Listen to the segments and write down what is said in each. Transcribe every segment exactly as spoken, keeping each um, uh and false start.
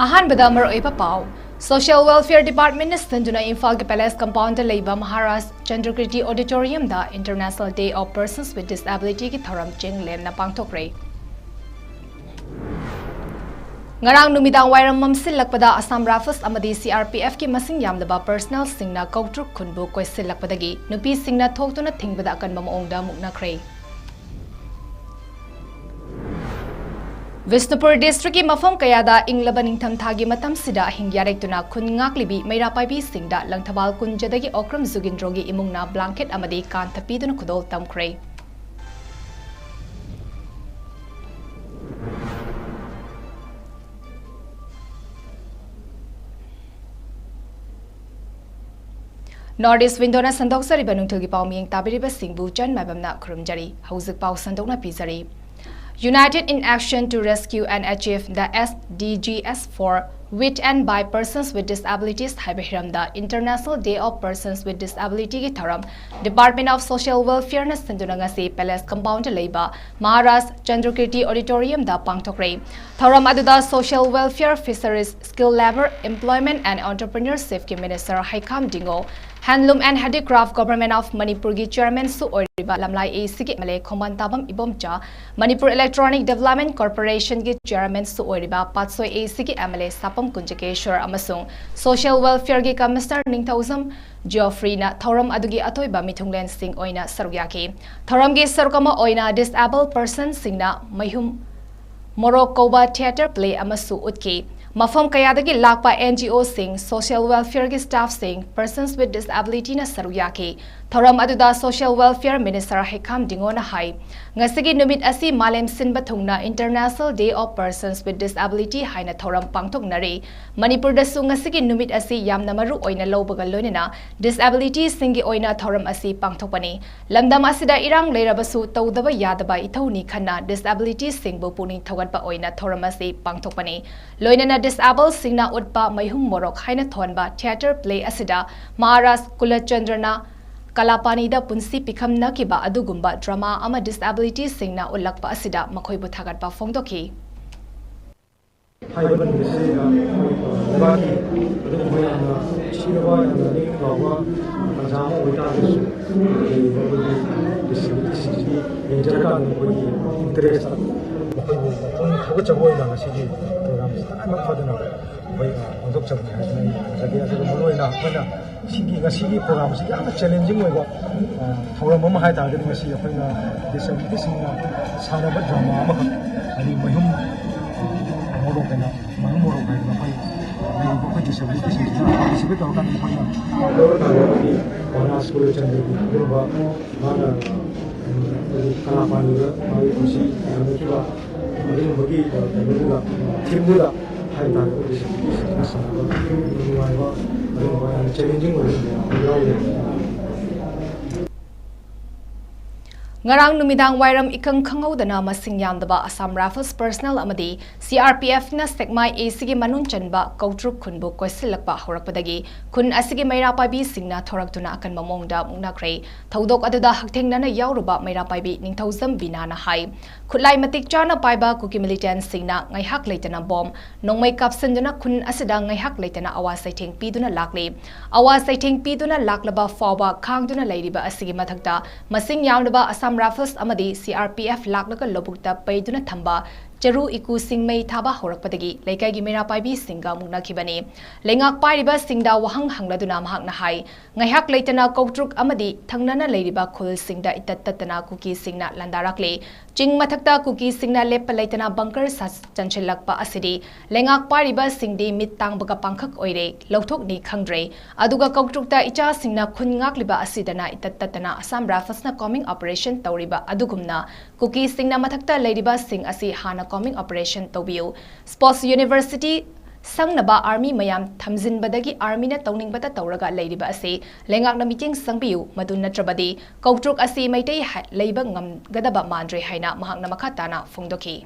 ꯑꯍꯥꯟꯕꯗ ꯃꯔꯨꯑꯣꯏꯕ ꯄꯥꯎ꯫ Social Welfare Departmentꯅ ꯁꯤꯟꯗꯨꯅ ꯏꯝꯐꯥꯜꯒꯤ Palace Compoundꯗ ꯂꯩꯕ Maharaj ꯆꯟꯗ꯭ꯔꯀꯤꯔꯇꯤ Auditoriumꯗ International Day of Persons with Disabilityꯒꯤ ꯊꯧꯔꯝ ꯆꯦꯡꯂꯦꯟꯅ ꯄꯥꯡꯊꯣꯛꯈ꯭ꯔꯦ꯫ ꯉꯔꯥꯡ ꯅꯨꯃꯤꯗꯥꯡ ꯋꯥꯏꯔꯝ ꯃꯝꯁꯤꯜꯂꯛꯄꯗ Assam Rifles ꯑꯃꯗꯤ CRPFꯀꯤ ꯃꯁꯤꯡ ꯌꯥꯝꯂꯕ personnelꯁꯤꯡꯅ ꯀꯧꯇ꯭ꯔꯨꯛ ꯈꯨꯟꯕꯨ ꯀꯣꯏꯁꯤꯜꯂꯛꯄꯗꯒꯤ ꯅꯨꯄꯤꯁꯤꯡꯅ ꯊꯣꯛꯇꯨꯅ ꯊꯤꯡꯕꯗ ꯑꯀꯟꯕ ꯃꯑꯣꯡꯗ ꯃꯨꯛꯅꯈ꯭ꯔꯦ꯫ ꯕꯤꯁꯅꯨꯄꯨꯔ districtꯀꯤ ꯃꯐꯝ ꯀꯌꯥꯗ ꯏꯪꯂꯕ ꯅꯤꯡꯊꯝꯊꯥꯒꯤ ꯃꯇꯝꯁꯤꯗ ꯑꯍꯤꯡ ꯌꯥꯔꯦꯛꯇꯨꯅ ꯈꯨꯟ ꯉꯥꯛꯂꯤꯕꯤ ꯃꯩꯔꯥ ꯄꯥꯏꯕꯤꯁꯤꯡꯗ ꯂꯪꯊꯕꯥꯜ ꯀꯨꯟꯖꯗꯒꯤ ꯑꯣꯀ꯭ꯔꯝ ꯖꯨꯒꯤꯟꯗ꯭ꯔꯣꯒꯤ ꯏꯃꯨꯡꯅ blanket ꯑꯃꯗꯤ ꯀꯥꯟꯊ ꯄꯤꯗꯨꯅ ꯈꯨꯗꯣꯜ ꯇꯝꯈ꯭ꯔꯦ꯫ North East Windowꯅ ꯁꯟꯗꯣꯛꯆꯔꯤꯕ ꯅꯨꯡꯊꯤꯜꯒꯤ ꯄꯥꯎ ꯃꯤꯌꯦꯡ ꯇꯥꯕꯤꯔꯤꯕꯁꯤꯡꯕꯨ ꯆꯟ ꯃꯥꯏꯕꯝꯅ ꯈꯨꯔꯨꯝꯖꯔꯤ꯫ ꯍꯧꯖꯤꯛ ꯄꯥꯎ ꯁꯟꯗꯣꯛꯅ ꯄꯤꯖꯔꯤ꯫ United in Action to Rescue and Achieve the SDGs for with and by persons with disabilities ꯍꯥꯏꯕ ꯍꯤꯔꯝꯗ International Day of Persons with Disabilityꯒꯤ ꯊꯧꯔꯝ Department of Social Welfareꯅ ꯁꯤꯟꯗꯨꯅ ꯉꯁꯤ Palace Compoundꯗ ꯂꯩꯕ ꯃꯍꯥꯔꯥꯖ ꯆꯟꯗ꯭ꯔꯀꯤꯔꯇꯤ Auditoriumꯗ ꯄꯥꯡꯊꯣꯛꯈ꯭ꯔꯦ꯫ ꯊꯧꯔꯝ ꯑꯗꯨꯗ Social Welfare, Fisheries, Skilled Labour, Employment and Entrepreneurshipꯀꯤ Minister ꯍꯩꯈꯥꯝ ꯗꯤꯡꯒꯣ, Handloom and Handicraft Government of Manipurꯒꯤ Chairmanꯁꯨ ꯑꯣꯏꯔꯤꯕ ꯂꯝꯂꯥꯏ ACꯒꯤ MLA ꯈꯣꯡꯕꯥꯟ ꯇꯥꯕꯝ Ibomcha, Manipur Electronic Development Corporationꯒꯤ Chairmanꯁꯨ ꯑꯣꯏꯔꯤꯕ ꯄꯥꯠꯁꯣꯏ ACꯒꯤ MLA ꯁꯥꯄꯝ ꯀꯨꯟꯖꯀꯦꯁ꯭ꯋꯔ ꯑꯃꯁꯨꯡ Social Welfareꯒꯤ Commissioner ꯅꯤꯡꯊꯧꯖꯝ ꯖꯤꯑꯣꯐ꯭ꯔꯤꯅ ꯊꯧꯔꯝ ꯑꯗꯨꯒꯤ ꯑꯊꯣꯏꯕ ꯃꯤꯊꯨꯡꯂꯦꯟꯁꯤꯡ ꯑꯣꯏꯅ ꯁꯔꯨꯛ ꯌꯥꯈꯤ꯫ ꯊꯧꯔꯝꯒꯤ ꯁꯔꯨꯛ ꯑꯃ ꯑꯣꯏꯅ disabled personꯁꯤꯡꯅ ꯃꯩꯍꯨꯝ ꯃꯣꯔꯣꯛ ꯀꯧꯕ theatre play ꯑꯃꯁꯨ ꯎꯠꯈꯤ꯫ ꯃꯐꯝ ꯀꯌꯥꯗꯒꯤ ꯂꯥꯛꯄ NGOꯁꯤꯡ, social welfareꯒꯤ staffꯁꯤꯡ, persons with disabilityꯅ ꯁꯔꯨꯛ ꯌꯥꯈꯤ꯫ ꯊꯧꯔꯝ ꯑꯗꯨꯗ Social Welfare Minister ꯍꯩꯈꯥꯝ ꯗꯤꯡꯒꯣꯅ ꯍꯥꯏ, ꯉꯁꯤꯒꯤ ꯅꯨꯃꯤꯠ ꯑꯁꯤ ꯃꯥꯂꯦꯝ ꯁꯤꯟꯕ ꯊꯨꯡꯅ International Day of Persons with Disability ꯍꯥꯏꯅ ꯊꯧꯔꯝ ꯄꯥꯡꯊꯣꯛꯅꯔꯤ꯫ ꯃꯅꯤꯄꯨꯔꯗꯁꯨ ꯉꯁꯤꯒꯤ ꯅꯨꯃꯤꯠ ꯑꯁꯤ ꯌꯥꯝꯅ ꯃꯔꯨ ꯑꯣꯏꯅ ꯂꯧꯕꯒ ꯂꯣꯏꯅꯅ disabilityꯁꯤꯡꯒꯤ ꯑꯣꯏꯅ ꯊꯧꯔꯝ ꯑꯁꯤ ꯄꯥꯡꯊꯣꯛꯄꯅꯤ꯫ ꯂꯝꯗꯝ ꯑꯁꯤꯗ ꯏꯔꯥꯡ ꯂꯩꯔꯕꯁꯨ ꯇꯧꯗꯕ ꯌꯥꯗꯕ ꯏꯊꯧꯅꯤ ꯈꯟꯅ disabilityꯁꯤꯡꯕꯨ ꯄꯨꯛꯅꯤꯡ ꯊꯧꯒꯠꯄ ꯑꯣꯏꯅ ꯊꯧꯔꯝ ꯑꯁꯤ ꯄꯥꯡꯊꯣꯛꯄꯅꯤ꯫ ꯂꯣꯏꯅꯅ disabledꯁꯤꯡꯅ ꯎꯠꯄ ꯃꯩꯍꯨꯝ ꯃꯣꯔꯣꯛ ꯍꯥꯏꯅ ꯊꯣꯟꯕ theatre play ꯑꯁꯤꯗ ꯃꯍꯥꯔꯥꯖ ꯀꯨꯂꯆꯟꯗ꯭ꯔꯅ ꯀꯂꯥꯄꯥꯅꯤꯗ ꯄꯨꯟꯁꯤ ꯄꯤꯈꯝꯅꯈꯤꯕ ꯑꯗꯨꯒꯨꯝꯕ drama ꯑꯃ disabilityꯁꯤꯡꯅ ꯎꯠꯂꯛꯄ ꯑꯁꯤꯗ ꯃꯈꯣꯏꯕꯨ ꯊꯥꯒꯠꯄ ꯐꯣꯡꯗꯣꯛꯈꯤ꯫ ꯍꯥꯏꯔꯤꯕ ꯅꯨꯃꯤꯠꯁꯤꯗ ꯑꯩꯈꯣꯏ ꯂꯩꯕꯥꯛꯀꯤ ꯑꯗꯨꯒꯨꯝꯕ ꯌꯥꯝꯅ ꯅꯨꯡꯁꯤꯔꯕ, ꯌꯥꯝꯅ ꯅꯤꯡ ꯂꯥꯎꯕ ꯇꯥꯟꯖꯥ ꯑꯃ ꯑꯣꯏꯇꯥꯔꯒꯁꯨ, ꯂꯩꯔꯤꯕ ꯑꯩꯈꯣꯏꯒꯤ ꯗꯤꯁꯦꯕꯤꯂꯤꯇꯤꯁꯤꯡꯁꯤ ꯌꯦꯡꯖꯔꯀꯥꯟꯗ ꯃꯈꯣꯏꯒꯤ ꯏꯟꯇꯔꯦꯁꯇ ꯃꯈꯣꯏꯕꯨ ꯃꯄꯨꯛꯅꯤꯡ ꯊꯧꯒꯠꯆꯕ ꯑꯣꯏꯅ ꯉꯁꯤꯒꯤ ꯄ꯭ꯔꯣꯒ꯭ꯔꯥꯝꯁꯤ ꯇꯉꯥꯏꯐꯗꯅ ꯑꯩꯈꯣꯏ ꯄꯥꯡꯊꯣꯛꯆꯕꯅꯤ ꯍꯥꯏꯗꯅ ꯑꯩ ꯊꯝꯖꯒꯦ꯫ ꯑꯗꯨꯒ ꯃꯔꯨꯑꯣꯏꯅ ꯑꯩꯈꯣꯏꯅ ꯁꯤꯒꯤ ꯉꯁꯤꯒꯤ ꯄ꯭ꯔꯣꯒ꯭ꯔꯥꯝꯁꯤ ꯌꯥꯝꯅ ꯆꯦꯂꯦꯟꯖꯤꯡ ꯑꯣꯏꯕ ꯊꯧꯔꯝ ꯑꯃ ꯍꯥꯏ ꯇꯥꯔꯒꯗꯤ, ꯉꯁꯤ ꯑꯩꯈꯣꯏꯅ ꯗꯤꯁꯦꯕꯤꯂꯤꯇꯤꯁꯤꯡꯅ ꯁꯥꯟꯅꯕ ꯗ꯭ꯔꯃꯥ ꯑꯃꯈꯛ, ꯍꯥꯏꯗꯤ ꯃꯌꯨꯝ ꯃꯣꯔꯣꯛ ꯍꯥꯏꯅ, ꯃꯌꯨꯝ ꯃꯣꯔꯣꯛ ꯍꯥꯏꯗꯅ ꯑꯩꯈꯣꯏ ꯂꯩꯔꯤꯕ ꯑꯩꯈꯣꯏ ꯗꯤꯁꯦꯕꯤꯂꯤꯇꯤꯁꯤꯡꯁꯤꯅ ꯄꯥꯔꯇꯤꯁꯤꯄꯦꯠ ꯇꯧꯔꯀꯥꯟꯗ ꯑꯩꯈꯣꯏꯅ ꯂꯧꯔꯀꯥꯟꯗ ꯑꯩꯈꯣꯏꯒꯤ ꯄꯥꯎꯅꯥ ꯁ꯭ꯀꯨꯜ ꯆꯟꯕꯒꯤ ꯑꯗꯨꯒꯨꯝꯕ ꯃꯥꯅ, ꯎꯝ, ꯑꯩꯈꯣꯏꯒꯤ ꯀꯂꯥ ꯄꯥꯟꯕꯗ ꯃꯥꯒꯤ ꯄꯨꯟꯁꯤ ꯌꯥꯝꯅ ꯑꯗꯨꯒꯨꯝꯕꯒꯤ ꯀꯩꯅꯣꯗꯨꯗ, ꯊꯤꯝꯗꯨꯗ ꯍꯥꯏꯕ ꯇꯥꯔꯦ, ꯑꯩꯈꯣꯏꯒꯤ ꯁꯥꯟꯅꯕ ꯅꯨꯡꯉꯥꯏꯕ, ꯑꯗꯨꯒꯨꯝꯕ ꯌꯥꯝꯅ ꯆꯦꯂꯦꯟꯖꯤꯡ ꯑꯣꯏꯕ ꯌꯥꯎꯔꯤ꯫ ꯉꯔꯥꯡ ꯅꯨꯃꯤꯗꯥꯡ ꯋꯥꯏꯔꯝ ꯏꯈꯪ ꯈꯪꯍꯧꯗꯅ ꯃꯁꯤꯡ ꯌꯥꯝꯗꯕ ꯑꯁꯥꯝ ꯔꯥꯏꯐꯜꯁ ꯄꯔꯁꯅꯦꯜ ꯑꯃꯗꯤ CRPFꯅ ꯁꯦꯛꯃꯥꯏ ACꯒꯤ ꯃꯅꯨꯡ ꯆꯟꯕ ꯀꯧꯇ꯭ꯔꯨꯛ ꯈꯨꯟꯕꯨ ꯀꯣꯏꯁꯤꯜꯂꯛꯄ ꯍꯧꯔꯛꯄꯗꯒꯤ ꯈꯨꯟ ꯑꯁꯤꯒꯤ ꯃꯩꯔꯥ ꯄꯥꯏꯕꯤꯁꯤꯡꯅ ꯊꯣꯔꯛꯇꯨꯅ ꯑꯀꯟꯕ ꯃꯑꯣꯡꯗ ꯃꯨꯛꯅꯈ꯭ꯔꯦ꯫ ꯊꯧꯗꯣꯛ ꯑꯗꯨꯗ ꯍꯛꯊꯦꯡꯅꯅ ꯌꯥꯎꯔꯨꯕ ꯃꯩꯔꯥ ꯄꯥꯏꯕꯤ ꯅꯤꯡꯊꯧꯖꯝ ꯕꯤꯅꯥꯅ ꯍꯥꯏ, ꯈꯨꯠꯂꯥꯏ ꯃꯇꯤꯛ ꯆꯥꯅ ꯄꯥꯏꯕ ꯀꯨꯀꯤ ꯃꯤꯂꯤꯇꯦꯟꯁꯤꯡꯅ ꯉꯥꯏꯍꯥꯛ ꯂꯩꯇꯅ ꯕꯣꯝ ꯅꯣꯡꯃꯩ ꯀꯥꯞꯁꯤꯟꯗꯨꯅ ꯈꯨꯟ ꯑꯁꯤꯗ ꯉꯥꯏꯍꯥꯛ ꯂꯩꯇꯅ ꯑꯋꯥ ꯆꯩꯊꯦꯡ ꯄꯤꯗꯨꯅ ꯂꯥꯛꯂꯤ꯫ ꯑꯋꯥ ꯆꯩꯊꯦꯡ ꯄꯤꯗꯨꯅ ꯂꯥꯛꯂꯕ ꯐꯥꯎꯕ ꯈꯥꯡꯗꯨꯅ ꯂꯩꯔꯤꯕ ꯑꯁꯤꯒꯤ ꯃꯊꯛꯇ ꯃꯁꯤꯡ ꯌꯥꯝꯂꯕ ꯑꯁꯥꯝ ꯔꯥꯏꯐꯜꯁ ꯑꯃꯗꯤ CRPF ꯂꯥꯛꯂꯒ ꯂꯧꯕꯨꯛꯇ ꯄꯩꯗꯨꯅ ꯊꯝꯕ ꯆꯔꯨ ꯏꯀꯨꯁꯤꯡ ꯃꯩ ꯊꯥꯕ ꯍꯧꯔꯛꯄꯗꯒꯤ ꯂꯩꯀꯥꯏꯒꯤ ꯃꯩꯔꯥ ꯄꯥꯏꯕꯤꯁꯤꯡꯒ ꯃꯨꯛꯅꯈꯤꯕꯅꯤ꯫ ꯂꯩꯉꯥꯛ ꯄꯥꯏꯔꯤꯕꯁꯤꯡꯗ ꯋꯥꯍꯪ ꯍꯪꯂꯗꯨꯅ ꯃꯍꯥꯛꯅ ꯍꯥꯏ, ꯉꯥꯏꯍꯥꯛ ꯂꯩꯇꯅ ꯀꯧꯇ꯭ꯔꯨꯛ ꯑꯃꯗꯤ ꯊꯪꯅꯅ ꯂꯩꯔꯤꯕ ꯈꯨꯜꯁꯤꯡꯗ ꯏꯇꯠ ꯇꯠꯇꯅ ꯀꯨꯀꯤꯁꯤꯡꯅ ꯂꯥꯟꯗꯥꯔꯛꯂꯤ꯫ ꯆꯤꯡ ꯃꯊꯛꯇ ꯀꯨꯀꯤꯁꯤꯡꯅ ꯂꯦꯞꯄ ꯂꯩꯇꯅ ꯕꯪꯀꯔ ꯆꯟꯁꯤꯜꯂꯛꯄ ꯑꯁꯤꯗꯤ ꯂꯩꯉꯥꯛ ꯄꯥꯏꯔꯤꯕꯁꯤꯡꯗꯤ ꯃꯤꯠ ꯇꯥꯡꯕꯒ ꯄꯥꯡꯈꯛ ꯑꯣꯏꯔꯦ, ꯂꯧꯊꯣꯛꯅꯤ ꯈꯪꯗ꯭ꯔꯦ꯫ ꯑꯗꯨꯒ ꯀꯧꯇ꯭ꯔꯨꯛꯇ ꯏꯆꯥꯁꯤꯡꯅ ꯈꯨꯟ ꯉꯥꯛꯂꯤꯕ ꯑꯁꯤꯗꯅ ꯏꯇꯠ ꯇꯠꯇꯅ ꯑꯁꯥꯝ ꯔꯥꯏꯐꯜꯁꯅ ꯀꯣꯝꯕꯤꯡ ꯑꯣꯄꯔꯦꯁꯟ ꯇꯧꯔꯤꯕ ꯑꯗꯨꯒꯨꯝꯅ ꯀꯨꯀꯤꯁꯤꯡꯅ ꯃꯊꯛꯇ ꯂꯩꯔꯤꯕꯁꯤꯡ ꯑꯁꯤ ꯍꯥꯟꯅ ꯀꯣꯝꯕꯤꯡ ꯑꯣꯄꯔꯦꯁꯟ ꯇꯧꯕꯤꯌꯨ꯫ ꯁ꯭ꯄꯣꯔꯠꯁ ꯌꯨꯅꯤꯚꯔꯁꯤꯇꯤ ꯁꯪꯅꯕ ꯑꯥꯔꯃꯤ ꯃꯌꯥꯝ ꯊꯝꯖꯤꯟꯕꯗꯒꯤ ꯑꯥꯔꯃꯤꯅ ꯇꯧꯅꯤꯡꯕꯇ ꯇꯧꯔꯒ ꯂꯩꯔꯤꯕ ꯑꯁꯤ ꯂꯩꯉꯥꯛꯅ ꯃꯤꯠꯌꯦꯡ ꯆꯪꯕꯤꯌꯨ꯫ ꯃꯗꯨ ꯅꯠꯇ꯭ꯔꯕꯗꯤ ꯀꯧꯇ꯭ꯔꯨꯛ ꯑꯁꯤ ꯃꯩꯇꯩ ꯍ-, ꯂꯩꯕ ꯉꯝꯒꯗꯕ ꯃꯥꯟꯗ꯭ꯔꯦ ꯍꯥꯏꯅ ꯃꯍꯥꯛꯅ ꯃꯈꯥ ꯇꯥꯅ ꯐꯣꯡꯗꯣꯛꯈꯤ꯫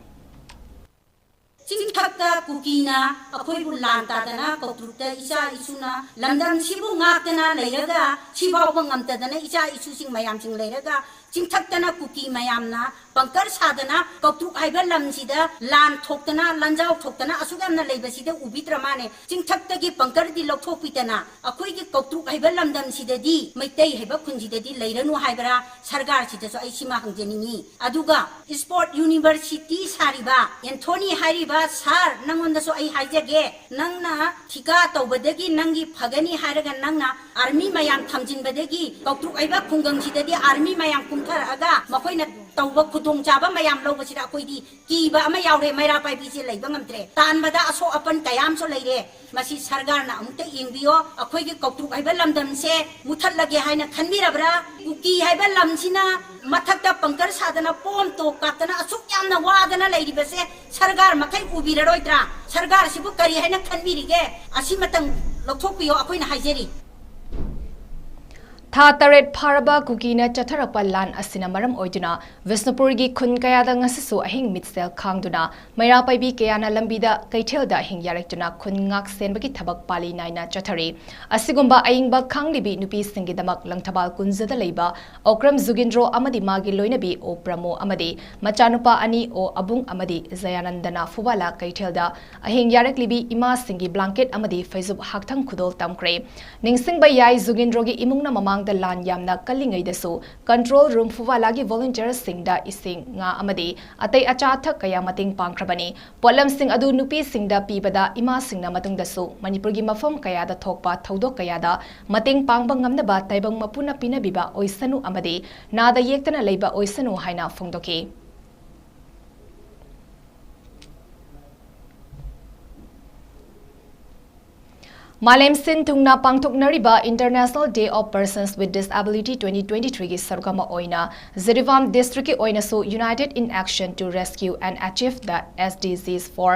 ꯆꯤꯡꯊꯛꯇ ꯀꯨꯀꯤꯅ ꯑꯩꯈꯣꯏꯕꯨ ꯂꯥꯟ ꯇꯥꯗꯅ ꯀꯧꯇ꯭ꯔꯨꯛꯇ ꯏꯆꯥ ꯏꯁꯨꯅ ꯂꯝꯗꯝꯁꯤꯕꯨ ꯉꯥꯛꯇꯅ ꯂꯩꯔꯒ ꯁꯤꯐꯥꯎꯕ ꯉꯝꯇꯗꯅ ꯏꯆꯥ ꯏꯁꯨꯁꯤꯡ ꯃꯌꯥꯝꯁꯤꯡ ꯂꯩꯔꯒ ꯆꯤꯡꯊꯛꯇꯅ ꯀꯨꯀꯤ ꯃꯌꯥꯝꯅ ꯕꯪꯀꯔ ꯁꯥꯗꯅ ꯀꯧꯇ꯭ꯔꯨꯛ ꯍꯥꯏꯕ ꯂꯝꯁꯤꯗ ꯂꯥꯟ ꯊꯣꯛꯇꯅ, ꯂꯥꯟꯖꯥꯎ ꯊꯣꯛꯇꯅ ꯑꯁꯨꯛ ꯌꯥꯝꯅ ꯂꯩꯕꯁꯤꯗ ꯎꯕꯤꯗ꯭ꯔ ꯃꯥꯅꯦ? ꯆꯤꯡꯊꯛꯇꯒꯤ ꯕꯪꯀꯔꯗꯤ ꯂꯧꯊꯣꯛꯄꯤꯗꯅ ꯑꯩꯈꯣꯏꯒꯤ ꯀꯧꯇ꯭ꯔꯨꯛ ꯍꯥꯏꯕ ꯂꯝꯗꯝꯁꯤꯗꯗꯤ, ꯃꯩꯇꯩ ꯍꯥꯏꯕ ꯈꯨꯟꯁꯤꯗꯗꯤ ꯂꯩꯔꯅꯨ ꯍꯥꯏꯕ꯭ꯔꯥ? ꯁꯔꯀꯥꯔꯁꯤꯗꯁꯨ ꯑꯩ ꯁꯤꯃ ꯍꯪꯖꯅꯤꯡꯉꯤ꯫ ꯑꯗꯨꯒ ꯏꯁꯄꯣꯔꯠ ꯌꯨꯅꯤꯚꯔꯁꯤꯇꯤ ꯁꯥꯔꯤꯕ, ꯑꯦꯟꯊꯣꯅꯤ ꯍꯥꯏꯔꯤꯕ ꯁꯥꯔ, ꯅꯪꯉꯣꯟꯗꯁꯨ ꯑꯩ ꯍꯥꯏꯖꯒꯦ, ꯅꯪꯅ ꯊꯤꯀꯥ ꯇꯧꯕꯗꯒꯤ ꯅꯪꯒꯤ ꯐꯒꯅꯤ ꯍꯥꯏꯔꯒ ꯅꯪꯅ ꯑꯥꯔꯃꯤ ꯃꯌꯥꯝ ꯊꯝꯖꯤꯟꯕꯗꯒꯤ ꯀꯧꯇ꯭ꯔꯨꯛ ꯍꯥꯏꯕ ꯈꯨꯡꯒꯪꯁꯤꯗꯗꯤ ꯑꯥꯔꯃꯤ ꯃꯌꯥꯝ ꯀꯨꯝꯊꯔꯛꯑꯒ ꯃꯈꯣꯏꯅ ꯇꯧꯕ ꯈꯨꯗꯣꯡꯆꯥꯕ ꯃꯌꯥꯝ ꯂꯧꯕꯁꯤꯗ ꯑꯩꯈꯣꯏꯗꯤ ꯀꯤꯕ ꯑꯃ ꯌꯥꯎꯔꯦ, ꯃꯩꯔꯥ ꯄꯥꯏꯕꯤꯁꯦ ꯂꯩꯕ ꯉꯝꯗ꯭ꯔꯦ꯫ ꯇꯥꯟꯕꯗ ꯑꯁꯣꯛ ꯑꯄꯟ ꯀꯌꯥ ꯑꯃꯁꯨ ꯂꯩꯔꯦ꯫ ꯃꯁꯤ ꯁꯔꯀꯥꯔꯅ ꯑꯃꯨꯛꯇ ꯌꯦꯡꯕꯤꯌꯣ꯫ ꯑꯩꯈꯣꯏꯒꯤ ꯀꯧꯇ꯭ꯔꯨꯛ ꯍꯥꯏꯕ ꯂꯝꯗꯝꯁꯦ ꯃꯨꯊꯠꯂꯒꯦ ꯍꯥꯏꯅ ꯈꯟꯕꯤꯔꯕ꯭ꯔꯥ? ꯀꯨꯀꯤ ꯍꯥꯏꯕ ꯂꯝꯁꯤꯅ ꯃꯊꯛꯇ ꯕꯪꯀꯔ ꯁꯥꯗꯅ, ꯕꯣꯝ ꯇꯣꯞ ꯀꯥꯞꯇꯅ ꯑꯁꯨꯛ ꯌꯥꯝꯅ ꯋꯥꯗꯅ ꯂꯩꯔꯤꯕꯁꯦ ꯁꯔꯀꯥꯔ ꯃꯈꯩ ꯎꯕꯤꯔꯔꯣꯏꯗ꯭ꯔꯥ? ꯁꯔꯀꯥꯔꯁꯤꯕꯨ ꯀꯔꯤ ꯍꯥꯏꯅ ꯈꯟꯕꯤꯔꯤꯒꯦ? ꯑꯁꯤꯃꯇꯪ ꯂꯧꯊꯣꯛꯄꯤꯌꯣ, ꯑꯩꯈꯣꯏꯅ ꯍꯥꯏꯖꯔꯤ꯫ ꯊꯥ ꯇꯔꯦꯠ ꯐꯥꯔꯕ ꯀꯨꯀꯤꯅ ꯆꯠꯊꯔꯛꯄ ꯂꯥꯟ ꯑꯁꯤꯅ ꯃꯔꯝ ꯑꯣꯏꯗꯨꯅ ꯕꯤꯁꯅꯨꯄꯨꯔꯒꯤ ꯈꯨꯟ ꯀꯌꯥꯗ ꯉꯁꯤꯁꯨ ꯑꯍꯤꯡ ꯃꯤꯠꯁꯦꯜ ꯈꯥꯡꯗꯨꯅ ꯃꯩꯔꯥ ꯄꯥꯏꯕꯤ ꯀꯌꯥꯅ ꯂꯝꯕꯤꯗ ꯀꯩꯊꯦꯜꯗ ꯑꯍꯤꯡ ꯌꯥꯔꯦꯛꯇꯨꯅ ꯈꯨꯟ ꯉꯥꯛ ꯁꯦꯟꯕꯒꯤ ꯊꯕꯛ ꯄꯥꯂꯤ ꯅꯥꯏꯅ ꯆꯠꯊꯔꯤ꯫ ꯑꯁꯤꯒꯨꯝꯕ ꯑꯏꯪꯕ ꯈꯥꯡꯂꯤꯕꯤ ꯅꯨꯄꯤꯁꯤꯡꯒꯤꯗꯃꯛ ꯂꯪꯊꯕꯥꯜ ꯀꯨꯟꯖꯗ ꯂꯩꯕ ꯑꯣꯀ꯭ꯔꯝ ꯖꯨꯒꯤꯟꯗ꯭ꯔꯣ ꯑꯃꯗꯤ ꯃꯥꯒꯤ ꯂꯣꯏꯅꯕꯤ ꯑꯣ ꯄ꯭ꯔꯃꯣ ꯑꯃꯗꯤ ꯃꯆꯥꯅꯨꯄꯥ ꯑꯅꯤ ꯑꯣ ꯑꯕꯨꯡ ꯑꯃꯗꯤ ꯖꯌꯥꯅꯟꯗꯅ ꯐꯨꯋꯥꯂꯥ ꯀꯩꯊꯦꯜꯗ ꯑꯍꯤꯡ ꯌꯥꯔꯛꯂꯤꯕꯤ ꯏꯃꯥꯁꯤꯡꯒꯤ ꯕ꯭ꯂꯥꯡꯀꯦꯠ ꯑꯃꯗꯤ ꯐꯩꯖꯨꯞ ꯍꯥꯛꯊꯪ ꯈꯨꯗꯣꯜ ꯇꯝꯈ꯭ꯔꯦ꯫ ꯅꯤꯡꯁꯤꯡꯕ ꯌꯥꯏ, ꯖꯨꯒꯤꯟꯗ꯭ꯔꯣꯒꯤ ꯏꯃꯨꯡꯅ ꯃꯃꯥꯡꯗ ꯂꯥꯟ ꯌꯥꯝꯅ ꯀꯜꯂꯤꯉꯩꯗꯁꯨ ꯀꯟꯇ꯭ꯔꯣꯜ ꯔꯨꯝ ꯐꯨꯋꯥꯂꯥꯒꯤ ꯚꯣꯂꯨꯟꯇꯤꯌꯔꯁꯤꯡꯗ ꯏꯁꯤꯡ, ꯉꯥ ꯑꯃꯗꯤ ꯑꯇꯩ ꯑꯆꯥ ꯑꯊꯛ ꯀꯌꯥ ꯃꯇꯦꯡ ꯄꯥꯡꯈ꯭ꯔꯕꯅꯤ꯫ ꯄꯣꯠꯂꯝꯁꯤꯡ ꯑꯗꯨ ꯅꯨꯄꯤꯁꯤꯡꯗ ꯄꯤꯕꯗ ꯏꯃꯥꯁꯤꯡꯅ ꯃꯇꯨꯡꯗꯁꯨ ꯃꯅꯤꯄꯨꯔꯒꯤ ꯃꯐꯝ ꯀꯌꯥꯗ ꯊꯣꯛꯄ ꯊꯧꯗꯣꯛ ꯀꯌꯥꯗ ꯃꯇꯦꯡ ꯄꯥꯡꯕ ꯉꯝꯅꯕ ꯇꯥꯏꯕꯪ ꯃꯄꯨꯅ ꯄꯤꯅꯕꯤꯕ ꯑꯣꯏꯁꯅꯨ ꯑꯃꯗꯤ ꯅꯥꯗ ꯌꯦꯛꯇꯅ ꯂꯩꯕ ꯑꯣꯏꯁꯅꯨ ꯍꯥꯏꯅ ꯐꯣꯡꯗꯣꯛꯈꯤ꯫ ꯃꯥꯂꯦꯝ ꯁꯤꯟ ꯊꯨꯡꯅ ꯄꯥꯡꯊꯣꯛꯅꯔꯤꯕ International Day of Persons with Disability twenty twenty-three ꯒꯤ ꯁꯔꯨꯛ ꯑꯃ ꯑꯣꯏꯅ ꯖꯤꯔꯤꯕꯥꯝ ꯗꯤꯁꯇ꯭ꯔꯤꯛꯀꯤ ꯑꯣꯏꯅꯁꯨ United in Action to Rescue and Achieve the S D Gs for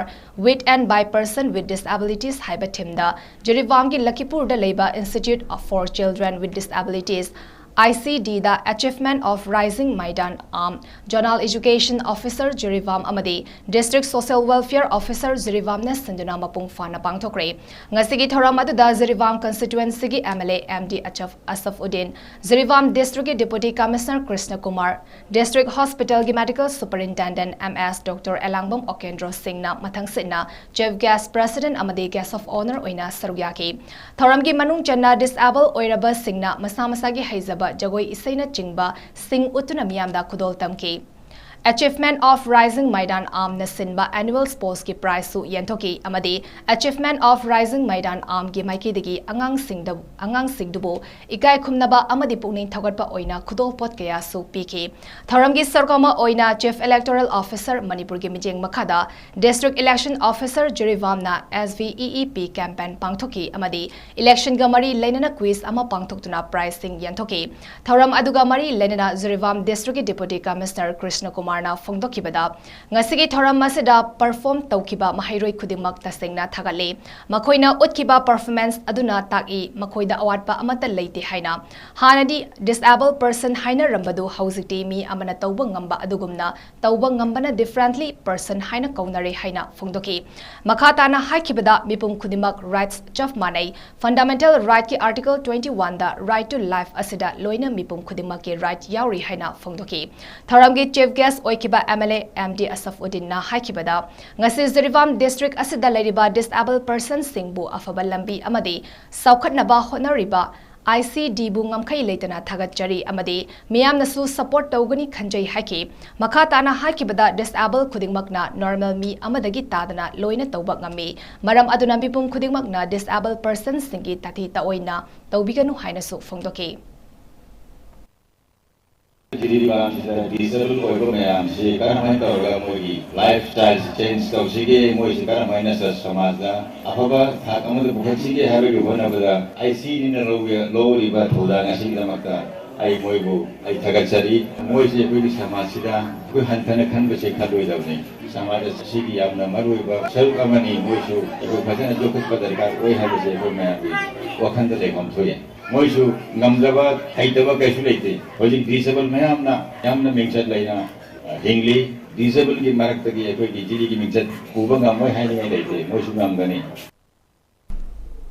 with and by Person with Disabilities ꯍꯥꯏꯕ ꯊꯤꯝꯗ ꯖꯤꯔꯤꯕꯥꯝꯒꯤ ꯂꯛꯈꯤꯄꯨꯔꯗ ꯂꯩꯕ Institute for Children with Disabilities I C D the Achievement of Rising Maidan Aam, Zonal Education Officer Jiribam ꯑꯃꯗꯤ District Social Welfare Officer ꯖꯤꯔꯤꯕꯥꯝꯅ ꯁꯤꯟꯗꯨꯅ ꯃꯄꯨꯡ ꯐꯥꯅ ꯄꯥꯡꯊꯣꯛꯈ꯭ꯔꯦ꯫ ꯉꯁꯤꯒꯤ ꯊꯧꯔꯝ ꯑꯗꯨꯗ Jiribam constituencyꯒꯤ M L A M D Achaf Asaf Uddin, Jiribam Districtꯀꯤ Deputy Commissioner Krishna Kumar, District Hospitalꯒꯤ Medical Superintendent M S Doctor ꯑꯦꯂꯥꯡꯕꯝ ꯑꯣꯀꯦꯟꯗ꯭ꯔꯣ ꯁꯤꯡꯅ ꯃꯊꯪꯁꯤꯠꯅ Chief Guest, President ꯑꯃꯗꯤ Guest of Honour ꯑꯣꯏꯅ ꯁꯔꯨꯛ ꯌꯥꯈꯤ꯫ ꯊꯧꯔꯝꯒꯤ ꯃꯅꯨꯡ ꯆꯟꯅ disable ꯑꯣꯏꯔꯕꯁꯤꯡꯅ ꯃꯁꯥ ꯃꯁꯥꯒꯤ ꯍꯩꯖꯕ ꯖꯒꯣꯏ ꯏꯁꯩꯅꯆꯤꯡꯕ ꯁꯤꯡ ꯎꯠꯇꯨꯅ ꯃꯤꯌꯥꯝꯗ ꯈꯨꯗꯣꯜ ꯇꯝꯈꯤ꯫ Achievement of Rising Maidan Aamꯅ ꯁꯤꯟꯕ annual sportsꯀꯤ prizeꯁꯨ ꯌꯦꯟꯊꯣꯛꯈꯤ ꯑꯃꯗꯤ Achievement of Rising Maidan Aamꯒꯤ ꯃꯥꯏꯀꯩꯗꯒꯤ ꯑꯉꯥꯡꯁꯤꯡꯗ, ꯑꯉꯥꯡꯁꯤꯡꯗꯨꯕꯨ ꯏꯀꯥꯏ ꯈꯨꯝꯅꯕ ꯑꯃꯗꯤ ꯄꯨꯛꯅꯤꯡ ꯊꯧꯒꯠꯄ ꯑꯣꯏꯅ ꯈꯨꯗꯣꯜꯄꯣꯠ ꯀꯌꯥꯁꯨ ꯄꯤꯈꯤ꯫ ꯊꯧꯔꯝꯒꯤ ꯁꯔꯨꯛ ꯑꯃ ꯑꯣꯏꯅ Chief Electoral Officer ꯃꯅꯤꯄꯨꯔꯒꯤ ꯃꯤꯠꯌꯦꯡ ꯃꯈꯥꯗ District Election Officer ꯖꯤꯔꯤꯕꯥꯝꯅ S V E E P campaign ꯄꯥꯡꯊꯣꯛꯈꯤ ꯑꯃꯗꯤ electionꯒ ꯃꯔꯤ ꯂꯩꯅꯅ quiz ꯑꯃ ꯄꯥꯡꯊꯣꯛꯇꯨꯅ prizeꯁꯤꯡ ꯌꯦꯟꯊꯣꯛꯈꯤ꯫ ꯊꯧꯔꯝ ꯑꯗꯨꯒ ꯃꯔꯤ ꯂꯩꯅꯅ ꯖꯤꯔꯤꯕꯥꯝ Districtꯀꯤ Deputy Commissioner ꯀ꯭ꯔꯤꯁꯅ ꯀꯨꯃꯥꯔꯅ ꯐꯣꯡꯗꯣꯛꯈꯤꯕꯗ, ꯉꯁꯤꯒꯤ ꯊꯧꯔꯝ ꯑꯁꯤꯗ perform ꯇꯧꯈꯤꯕ ꯃꯍꯩꯔꯣꯏ ꯈꯨꯗꯤꯡꯃꯛ ꯇꯁꯦꯡꯅ ꯊꯥꯒꯠꯂꯤ꯫ ꯃꯈꯣꯏꯅ ꯎꯠꯈꯤꯕ performance ꯑꯗꯨꯅ ꯇꯥꯛꯏ, ꯃꯈꯣꯏꯗ ꯑꯋꯥꯠꯄ ꯑꯃꯠꯇ ꯂꯩꯇꯦ ꯍꯥꯏꯅ꯫ ꯍꯥꯟꯅꯗꯤ disable person ꯍꯥꯏꯅꯔꯝꯕꯗꯨ ꯍꯧꯖꯤꯛꯇꯤ ꯃꯤ ꯑꯃꯅ ꯇꯧꯕ ꯉꯝꯕ ꯑꯗꯨꯒꯨꯝꯅ ꯇꯧꯕ ꯉꯝꯕꯅ differently person ꯍꯥꯏꯅ ꯀꯧꯅꯔꯦ ꯍꯥꯏꯅ ꯐꯣꯡꯗꯣꯛꯈꯤ꯫ ꯃꯈꯥ ꯇꯥꯅ ꯍꯥꯏꯈꯤꯕꯗ, ꯃꯤꯄꯨꯝ ꯈꯨꯗꯤꯡꯃꯛ rights ꯆꯞ ꯃꯥꯟꯅꯩ꯫ Fundamental rightꯀꯤ Article twenty oneꯗ right to life ꯑꯁꯤꯗ ꯂꯣꯏꯅ ꯃꯤꯄꯨꯝ ꯈꯨꯗꯤꯡꯃꯛꯀꯤ right ꯌꯥꯎꯔꯤ ꯍꯥꯏꯅ ꯐꯣꯡꯗꯣꯛꯈꯤ꯫ ꯊꯧꯔꯝꯒꯤ Chief Guest ꯑꯣꯏꯈꯤꯕ M L A M D Asaf Uddinꯅ ꯍꯥꯏꯈꯤꯕꯗ, ꯉꯁꯤ ꯖꯤꯔꯤꯕꯥꯝ District ꯑꯁꯤꯗ ꯂꯩꯔꯤꯕ disable personꯁꯤꯡꯕꯨ ꯑꯐꯕ ꯂꯝꯕꯤ ꯑꯃꯗꯤ ꯆꯥꯎꯈꯠꯅꯕ ꯍꯣꯠꯅꯔꯤꯕ I C Dꯕꯨ ꯉꯝꯈꯩ ꯂꯩꯇꯅ ꯊꯥꯒꯠꯆꯔꯤ ꯑꯃꯗꯤ ꯃꯤꯌꯥꯝꯅꯁꯨ support ꯇꯧꯒꯅꯤ ꯈꯟꯖꯩ ꯍꯥꯏꯈꯤ꯫ ꯃꯈꯥ ꯇꯥꯅ ꯍꯥꯏꯈꯤꯕꯗ, disable ꯈꯨꯗꯤꯡꯃꯛꯅ normal ꯃꯤ ꯑꯃꯗꯒꯤ ꯇꯥꯗꯅ ꯂꯣꯏꯅ ꯇꯧꯕ ꯉꯝꯃꯤ꯫ ꯃꯔꯝ ꯑꯗꯨꯅ ꯃꯤꯄꯨꯝ ꯈꯨꯗꯤꯡꯃꯛꯅ disable personꯁꯤꯡꯒꯤ ꯇꯥꯊꯤ ꯇꯥꯑꯣꯏꯅ ꯇꯧꯕꯤꯒꯅꯨ ꯍꯥꯏꯅꯁꯨ ꯐꯣꯡꯗꯣꯛꯈꯤ꯫ ꯖꯤꯔꯤꯕꯥꯝꯁꯤꯗ disable ꯑꯣꯏꯕ ꯃꯌꯥꯝꯁꯤ ꯀꯔꯝꯍꯥꯏꯅ ꯇꯧꯔꯒ ꯃꯣꯏꯒꯤ lifestyle change ꯇꯧꯁꯤꯒꯦ, ꯃꯣꯏꯁꯤ ꯀꯔꯝꯍꯥꯏꯅ ꯁ-, ꯁꯃꯥꯖꯗ ꯑꯐꯕ ꯊꯥꯛ ꯑꯃꯗ ꯄꯨꯈꯠꯁꯤꯒꯦ ꯍꯥꯏꯕꯒꯤ ꯍꯣꯠꯅꯕꯗ I C Dꯅ ꯂꯧꯒꯦ-, ꯂꯧꯔꯤꯕ ꯊꯧꯗꯥꯡ ꯑꯁꯤꯒꯤꯗꯃꯛꯇ ꯑꯩ ꯃꯣꯏꯕꯨ ꯑꯩ ꯊꯥꯒꯠꯆꯔꯤ꯫ ꯃꯣꯏꯁꯤ ꯑꯩꯈꯣꯏꯒꯤ ꯁꯃꯥꯖꯁꯤꯗ ꯑꯩꯈꯣꯏ ꯍꯟꯊꯅ ꯈꯟꯕꯁꯦ ꯈꯜꯂꯣꯏꯗꯕꯅꯤ꯫ ꯁꯃꯥꯖ ꯑꯁꯤꯒꯤ ꯌꯥꯝꯅ ꯃꯔꯨꯑꯣꯏꯕ ꯁꯔꯨꯛ ꯑꯃꯅꯤ꯫ ꯃꯣꯏꯁꯨ ꯑꯩꯈꯣꯏ ꯐꯖꯅ ꯌꯣꯛꯈꯠꯄ ꯗꯔꯀꯥꯔ ꯑꯣꯏ ꯍꯥꯏꯕꯁꯦ ꯑꯩꯈꯣꯏ ꯃꯌꯥꯝꯒꯤ ꯋꯥꯈꯜꯗ ꯂꯩꯐꯝ ꯊꯣꯛꯏ꯫ ꯃꯣꯏꯁꯨ ꯉꯝꯗꯕ, ꯍꯩꯇꯕ ꯀꯩꯁꯨ ꯂꯩꯇꯦ꯫ ꯍꯧꯖꯤꯛ ꯗꯤꯁꯦꯕꯜ ꯃꯌꯥꯝꯅ ꯌꯥꯝꯅ ꯃꯤꯡꯆꯠ ꯂꯩꯅ, ꯑ, ꯍꯤꯡꯂꯤ꯫ ꯗꯤꯁꯦꯕꯜꯒꯤ ꯃꯔꯛꯇꯒꯤ ꯑꯩꯈꯣꯏꯒꯤ ꯖꯤꯔꯤꯒꯤ ꯃꯤꯡꯆꯠ ꯄꯨꯕ ꯉꯝꯃꯣꯏ ꯍꯥꯏꯅꯤꯡꯉꯥꯏ ꯂꯩꯇꯦ, ꯃꯣꯏꯁꯨ ꯉꯝꯒꯅꯤ꯫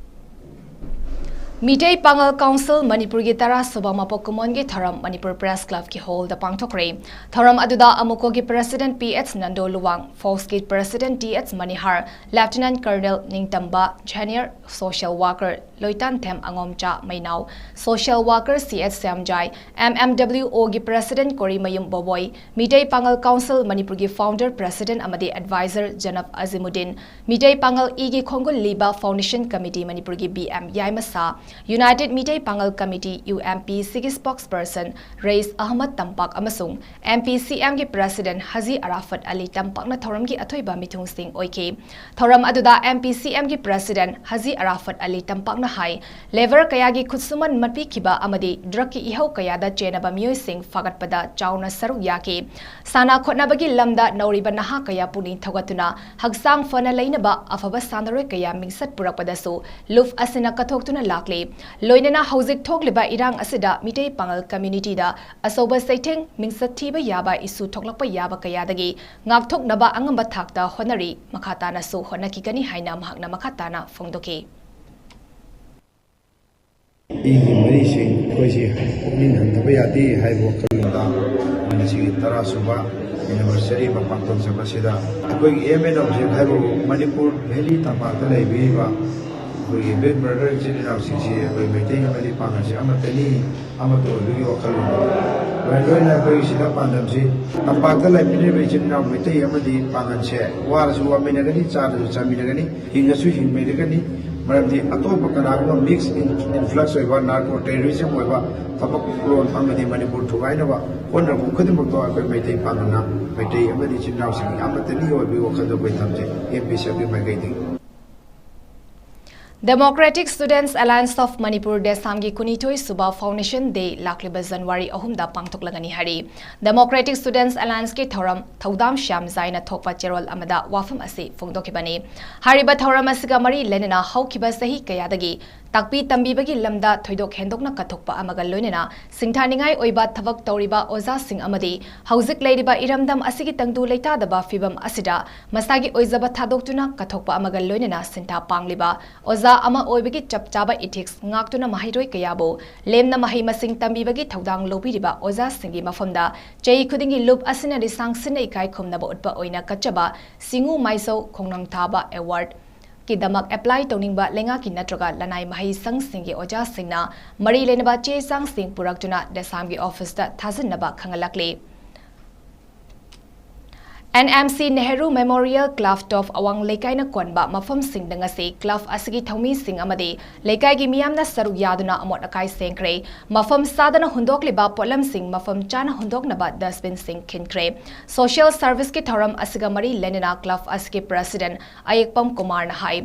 ꯃꯤꯇꯩ ꯄꯥꯉꯜ ꯀꯥꯎꯟꯁꯤꯜ ꯃꯅꯤꯄꯨꯔꯒꯤ ꯇꯔꯥ ꯁꯨꯕ ꯃꯄꯣꯛ ꯀꯨꯝꯑꯣꯟꯒꯤ ꯊꯧꯔꯝ ꯃꯅꯤꯄꯨꯔ ꯄ꯭ꯔꯦꯁ ꯀ꯭ꯂꯕꯀꯤ ꯍꯣꯜꯗ ꯄꯥꯡꯊꯣꯛꯈ꯭ꯔꯦ꯫ ꯊꯧꯔꯝ ꯑꯗꯨꯗ ꯑꯃꯨꯀꯣꯒꯤ president P H Nando Luwang, ꯐꯣꯛꯁꯀꯤ president T H Manihar, lieutenant colonel Ningtamba, senior social worker Loitanthem Angomcha Meinao, social worker C H Shyamjai, M M W ꯑꯣꯒꯤ ꯄ꯭ꯔꯦꯁꯤꯗꯦꯟꯠ ꯀꯣꯔꯤ ꯃꯌꯨꯝ ꯕꯣꯕꯣꯏ, ꯃꯤꯇꯩ ꯄꯥꯉꯜ ꯀꯥꯎꯟꯁꯤꯜ ꯃꯅꯤꯄꯨꯔꯒꯤ ꯐꯥꯎꯟꯗꯔ ꯄ꯭ꯔꯦꯁꯤꯗꯦꯟꯠ ꯑꯃꯗꯤ ꯑꯦꯗꯚꯥꯏꯖꯔ ꯖꯅꯕ ꯑꯖꯤꯃꯨꯗꯤꯟ, ꯃꯤꯇꯩ ꯄꯥꯉꯜ ꯏꯒꯤ ꯈꯣꯡꯒꯨꯜ ꯂꯤꯕ ꯐꯥꯎꯟꯗꯦꯁꯟ ꯀꯃꯤꯇꯤ ꯃꯅꯤꯄꯨꯔꯒꯤ B M Yaimasa, united Meitei Pangal committee, U M P ꯁꯤꯒꯤ ꯁ꯭ꯄꯣꯛꯁꯄꯔꯁꯟ ꯔꯦꯏꯁ ꯑꯍꯃꯗ ꯇꯝꯄꯥꯛ ꯑꯃꯁꯨꯡ ꯑꯦꯝ ꯄꯤ ꯁꯤ ꯑꯦꯝꯒꯤ ꯄ꯭ꯔꯦꯁꯤꯗꯦꯟꯠ ꯍꯥꯖꯤ ꯑꯔꯥꯐꯠ ꯑꯂꯤ ꯇꯝꯄꯥꯛꯅ ꯊꯧꯔꯝꯒꯤ ꯑꯊꯣꯏꯕ ꯃꯤꯊꯨꯡꯁꯤꯡ ꯑꯣꯏꯈꯤ꯫ ꯊꯧꯔꯝ ꯑꯗꯨꯗ ꯑꯦꯝ ꯄꯤ ꯁꯤ ꯑꯦꯝꯒꯤ ꯄ꯭ꯔꯦꯁꯤꯗꯦꯟꯠ ꯍꯥꯖꯤ ꯑꯔꯥꯐꯠ ꯑꯂꯤ ꯇꯝꯄꯥꯛꯅ ꯍꯥꯏ, ꯂꯦꯕꯔ ꯀꯌꯥꯒꯤ ꯈꯨꯠꯁꯨꯃꯟ ꯃꯠꯄꯤꯈꯤꯕ ꯑꯃꯗꯤ ꯗ꯭ꯔꯒꯀꯤ ꯏꯍꯧ ꯀꯌꯥꯗ ꯆꯦꯟꯅꯕ ꯃꯤꯑꯣꯏꯁꯤꯡ ꯐꯥꯒꯠꯄꯗ ꯆꯥꯎꯅ ꯁꯔꯨꯛ ꯌꯥꯈꯤ꯫ ꯁꯥꯟꯅ ꯈꯣꯠꯅꯕꯒꯤ ꯂꯝꯗ ꯅꯧꯔꯤꯕ ꯅꯍꯥ ꯀꯌꯥ ꯄꯨꯛꯅꯤꯡ ꯊꯧꯒꯠꯇꯨꯅ ꯍꯛꯆꯥꯡ ꯐꯅ ꯂꯩꯅꯕ ꯑꯐꯕ ꯁꯥꯟꯅꯔꯣꯏ ꯀꯌꯥ ꯃꯤꯡꯆꯠ ꯄꯨꯔꯛꯄꯗꯁꯨ ꯂꯨꯞ ꯑꯁꯤꯅ ꯀꯠꯊꯣꯛꯇꯨꯅ ꯂꯥꯛꯂꯤ꯫ ꯂꯣꯏꯅꯅ ꯍꯧꯖꯤꯛ ꯊꯣꯛꯂꯤꯕ ꯏꯔꯥꯡ ꯑꯁꯤꯗ ꯃꯤꯇꯩ ꯄꯥꯉꯜ ꯀꯝꯃ꯭ꯌꯨꯅꯤꯇꯤꯗ ꯑꯆꯧꯕ ꯆꯩꯊꯦꯡ, ꯃꯤꯡꯆꯠ ꯊꯤꯕ ꯌꯥꯕ ꯏꯁꯨ ꯊꯣꯛꯂꯛꯄ ꯌꯥꯕ ꯀꯌꯥꯗꯒꯤ ꯉꯥꯛꯊꯣꯛꯅꯕ ꯑꯉꯝꯕ ꯊꯥꯛꯇ ꯍꯣꯠꯅꯔꯤ, ꯃꯈꯥ ꯇꯥꯅꯁꯨ ꯍꯣꯠꯅꯈꯤꯒꯅꯤ ꯍꯥꯏꯅ ꯃꯍꯥꯛꯅ ꯃꯈꯥ ꯇꯥꯅ ꯐꯣꯡꯗꯣꯛꯈꯤ꯫ ꯑꯩꯒꯤ ꯃꯔꯤꯁꯤꯡ ꯑꯩꯈꯣꯏꯁꯤ ꯄꯨꯛꯅꯤꯡ ꯍꯟꯊꯕ ꯌꯥꯗꯦ ꯍꯥꯏꯕ ꯋꯥꯈꯜꯂꯣꯟꯗ ꯉꯁꯤꯒꯤ ꯇꯔꯥ ꯁꯨꯕ anniversary ꯑꯃ ꯄꯥꯡꯊꯣꯛꯆꯕ ꯑꯁꯤꯗ ꯑꯩꯈꯣꯏꯒꯤ aim and object ꯍꯥꯏꯕꯕꯨ ꯃꯅꯤꯄꯨꯔ ꯚꯦꯂꯤ ꯇꯝꯄꯥꯛꯇ ꯂꯩꯕꯤꯔꯤꯕ ꯑꯩꯈꯣꯏꯒꯤ big brother ꯏꯆꯤꯜ ꯏꯅꯥꯎꯁꯤꯡꯁꯤ ꯑꯩꯈꯣꯏ ꯃꯩꯇꯩ ꯑꯃꯗꯤ ꯄꯥꯡꯒꯜꯁꯤ ꯑꯃꯠꯇꯅꯤ, ꯑꯃꯠꯇ ꯑꯣꯏꯕꯒꯤ ꯋꯥꯈꯜꯂꯣꯟ꯫ ꯂꯣꯏꯅ ꯂꯣꯏꯅ ꯑꯩꯈꯣꯏꯒꯤ ꯁꯤꯗ ꯄꯥꯟꯗꯝꯁꯤ ꯇꯝꯄꯥꯛꯇ ꯂꯩꯃꯤꯟꯅꯔꯤꯕ ꯏꯆꯤꯜ ꯏꯅꯥꯎ ꯃꯩꯇꯩ ꯑꯃꯗꯤ ꯄꯥꯡꯒꯜꯁꯦ ꯋꯥꯔꯁꯨ ꯋꯥꯃꯤꯟꯅꯒꯅꯤ, ꯆꯥꯔꯁꯨ ꯆꯥꯃꯤꯟꯅꯒꯅꯤ, ꯍꯤꯡꯉꯁꯨ ꯍꯤꯡꯃꯤꯟꯅꯒꯅꯤ꯫ ꯃꯔꯝꯗꯤ ꯑꯇꯣꯞꯄ ꯀꯅꯥꯒꯨꯝꯕ mix in, influx ꯑꯣꯏꯕ narco terrorism ꯑꯣꯏꯕ ꯊꯕꯛ ꯂꯣꯟ ꯑꯃꯗꯤ ꯃꯅꯤꯄꯨꯔ ꯊꯨꯒꯥꯏꯅꯕ ꯍꯣꯠꯅꯔꯛꯄ ꯈꯨꯗꯤꯡꯃꯛꯇꯣ ꯑꯩꯈꯣꯏ ꯃꯩꯇꯩ ꯄꯥꯡꯒꯜꯅ ꯃꯩꯇꯩ ꯑꯃꯗꯤ ꯏꯆꯤꯜ ꯏꯅꯥꯎꯁꯤꯡ ꯑꯃꯠꯇꯅꯤ ꯑꯣꯏꯕꯒꯤ ꯋꯥꯈꯜꯗꯣ ꯑꯩꯈꯣꯏ ꯊꯝꯖꯩ ꯑꯦꯝ ꯄꯤ ꯁꯤ ꯑꯦꯐꯀꯤ ꯃꯥꯏꯀꯩꯗꯒꯤ꯫ Democratic Students Alliance of Manipur, ꯗꯦꯁꯥꯝꯒꯤ ꯀꯨꯟꯅꯤꯊꯣꯏ ꯁꯨꯕ Foundation Day ꯂꯥꯛꯂꯤꯕ ꯖꯅꯋꯥꯔꯤ ꯑꯍꯨꯝꯗ ꯄꯥꯡꯊꯣꯛꯂꯒꯅꯤ ꯍꯥꯏꯔꯤ꯫ Democratic Students Allianceꯀꯤ ꯊꯧꯔꯝ ꯊꯧꯗꯥꯝ ꯁ꯭ꯌꯥꯝꯖꯥꯏꯅ ꯊꯣꯛꯄ ꯆꯦꯔꯣꯜ ꯑꯃꯗ ꯋꯥꯐꯝ ꯑꯁꯤ ꯐꯣꯡꯗꯣꯛꯈꯤꯕꯅꯤ꯫ ꯍꯥꯏꯔꯤꯕ ꯊꯧꯔꯝ ꯑꯁꯤꯒ ꯃꯔꯤ ꯂꯩꯅꯅ ꯍꯧꯈꯤꯕ ꯆꯍꯤ ꯀꯌꯥꯗꯒꯤ ꯇꯥꯛꯄꯤ ꯇꯝꯕꯤꯕꯒꯤ ꯂꯝꯗ ꯊꯣꯏꯗꯣꯛ ꯍꯦꯟꯗꯣꯛꯅ ꯀꯠꯊꯣꯛꯄ ꯑꯃꯒ ꯂꯣꯏꯅꯅ ꯁꯤꯡꯊꯥꯅꯤꯡꯉꯥꯏ ꯑꯣꯏꯕ ꯊꯕꯛ ꯇꯧꯔꯤꯕ ꯑꯣꯖꯥꯁꯤꯡ ꯑꯃꯗꯤ ꯍꯧꯖꯤꯛ ꯂꯩꯔꯤꯕ ꯏꯔꯝꯗꯝ ꯑꯁꯤꯒꯤ ꯇꯪꯗꯨ ꯂꯩꯇꯥꯗꯕ ꯐꯤꯕꯝ ꯑꯁꯤꯗ ꯃꯁꯥꯒꯤ ꯑꯣꯏꯖꯕ ꯊꯥꯗꯣꯛꯇꯨꯅ ꯀꯠꯊꯣꯛꯄ ꯑꯃꯒ ꯂꯣꯏꯅꯅ ꯁꯤꯟꯊꯥ ꯄꯥꯡꯂꯤꯕ ꯑꯣꯖꯥ ꯑꯃ ꯑꯣꯏꯕꯒꯤ ꯆꯞ ꯆꯥꯕ ethics ꯉꯥꯛꯇꯨꯅ ꯃꯍꯩꯔꯣꯏ ꯀꯌꯥꯕꯨ ꯂꯦꯝꯅ ꯃꯍꯩ ꯃꯁꯤꯡ ꯇꯝꯕꯤꯕꯒꯤ ꯊꯧꯗꯥꯡ ꯂꯧꯕꯤꯔꯤꯕ ꯑꯣꯖꯥꯁꯤꯡꯒꯤ ꯃꯐꯝꯗ ꯆꯍꯤ ꯈꯨꯗꯤꯡꯒꯤ ꯂꯨꯞ ꯑꯁꯤꯅ ꯂꯤꯁꯥꯡ ꯁꯤꯟꯅ ꯏꯀꯥꯏ ꯈꯨꯝꯅꯕ ꯎꯠꯄ ꯑꯣꯏꯅ ꯀꯠꯆꯕ ꯁꯤꯡꯉꯨ ꯃꯥꯏꯁꯧ ꯈꯣꯡꯅꯥꯡ ꯊꯥꯕ award ꯀꯤꯗꯃꯛ apply ꯇꯧꯅꯤꯡꯕ ꯂꯩꯉꯥꯛꯀꯤ ꯅꯠꯇ꯭ꯔꯒ ꯂꯅꯥꯏ ꯃꯍꯩꯁꯪꯁꯤꯡꯒꯤ ꯑꯣꯖꯥꯁꯤꯡꯅ ꯃꯔꯤ ꯂꯩꯅꯕ ꯆꯦ ꯆꯥꯡꯁꯤꯡ ꯄꯨꯔꯛꯇꯨꯅ ꯗꯦꯁꯥꯝꯒꯤ office ꯇ ꯊꯥꯖꯤꯟꯅꯕ ꯈꯪꯍꯜꯂꯛꯂꯤ꯫ N M C Nehru Memorial Club of ꯑꯋꯥꯡ ꯂꯩꯀꯥꯏꯅ ꯀꯣꯟꯕ ꯃꯐꯝꯁꯤꯡꯗ ꯉꯁꯤ club ꯑꯁꯤꯒꯤ ꯊꯧꯃꯤꯁꯤꯡ ꯑꯃꯗꯤ ꯂꯩꯀꯥꯏꯒꯤ ꯃꯤꯌꯥꯝꯅ ꯁꯔꯨꯛ ꯌꯥꯗꯨꯅ ꯑꯃꯣꯠ ꯑꯀꯥꯏ ꯁꯦꯡꯈ꯭ꯔꯦ꯫ ꯃꯐꯝ ꯆꯥꯗꯅ ꯍꯨꯟꯗꯣꯛꯂꯤꯕ ꯄꯣꯠꯂꯝꯁꯤꯡ ꯃꯐꯝ ꯆꯥꯅ ꯍꯨꯟꯗꯣꯛꯅꯕ dustbin ꯁꯤꯡ ꯈꯤꯟꯈ꯭ꯔꯦ꯫ Social service ꯀꯤ ꯊꯧꯔꯝ ꯑꯁꯤꯒ ꯃꯔꯤ ꯂꯩꯅꯅ club ꯑꯁꯤꯒꯤ president ꯑꯌꯦꯛꯄꯝ ꯀꯨꯃꯥꯔꯅ ꯍꯥꯏ,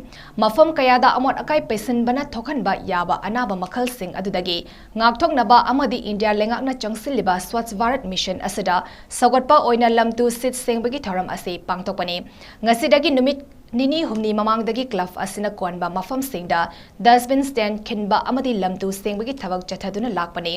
ꯃꯐꯝ ꯀꯌꯥꯗ ꯑꯃꯣꯠ ꯑꯀꯥꯏ ꯄꯩꯁꯤꯟꯕꯅ ꯊꯣꯛꯍꯟꯕ ꯌꯥꯕ ꯑꯅꯥꯕ ꯃꯈꯜꯁꯤꯡ ꯑꯗꯨꯗꯒꯤ ꯉꯥꯛꯊꯣꯛꯅꯕ ꯑꯃꯗꯤ ꯏꯟꯗꯤꯌꯥ ꯂꯩꯉꯥꯛꯅ ꯆꯪꯁꯤꯜꯂꯤꯕ Swachh Bharat Mission ꯑꯁꯤꯗ ꯁꯧꯒꯠꯄ ꯑꯣꯏꯅ ꯂꯝꯇꯨ ꯁꯤꯠ ꯁꯦꯡꯕꯒꯤ ꯊꯧꯔꯝ ꯑꯁꯤ ꯄꯥꯡꯊꯣꯛꯄꯅꯤ꯫ ꯉꯁꯤꯗꯒꯤ ꯅꯨꯃꯤꯠ ꯅꯤꯅꯤ ꯍꯨꯝꯅꯤ ꯃꯃꯥꯡꯗꯒꯤ club ꯑꯁꯤꯅ ꯀꯣꯟꯕ ꯃꯐꯝꯁꯤꯡꯗ dustbin stand ꯈꯤꯟꯕ ꯑꯃꯗꯤ ꯂꯝꯇꯨ ꯁꯦꯡꯕꯒꯤ ꯊꯕꯛ ꯆꯠꯊꯗꯨꯅ ꯂꯥꯛꯄꯅꯤ꯫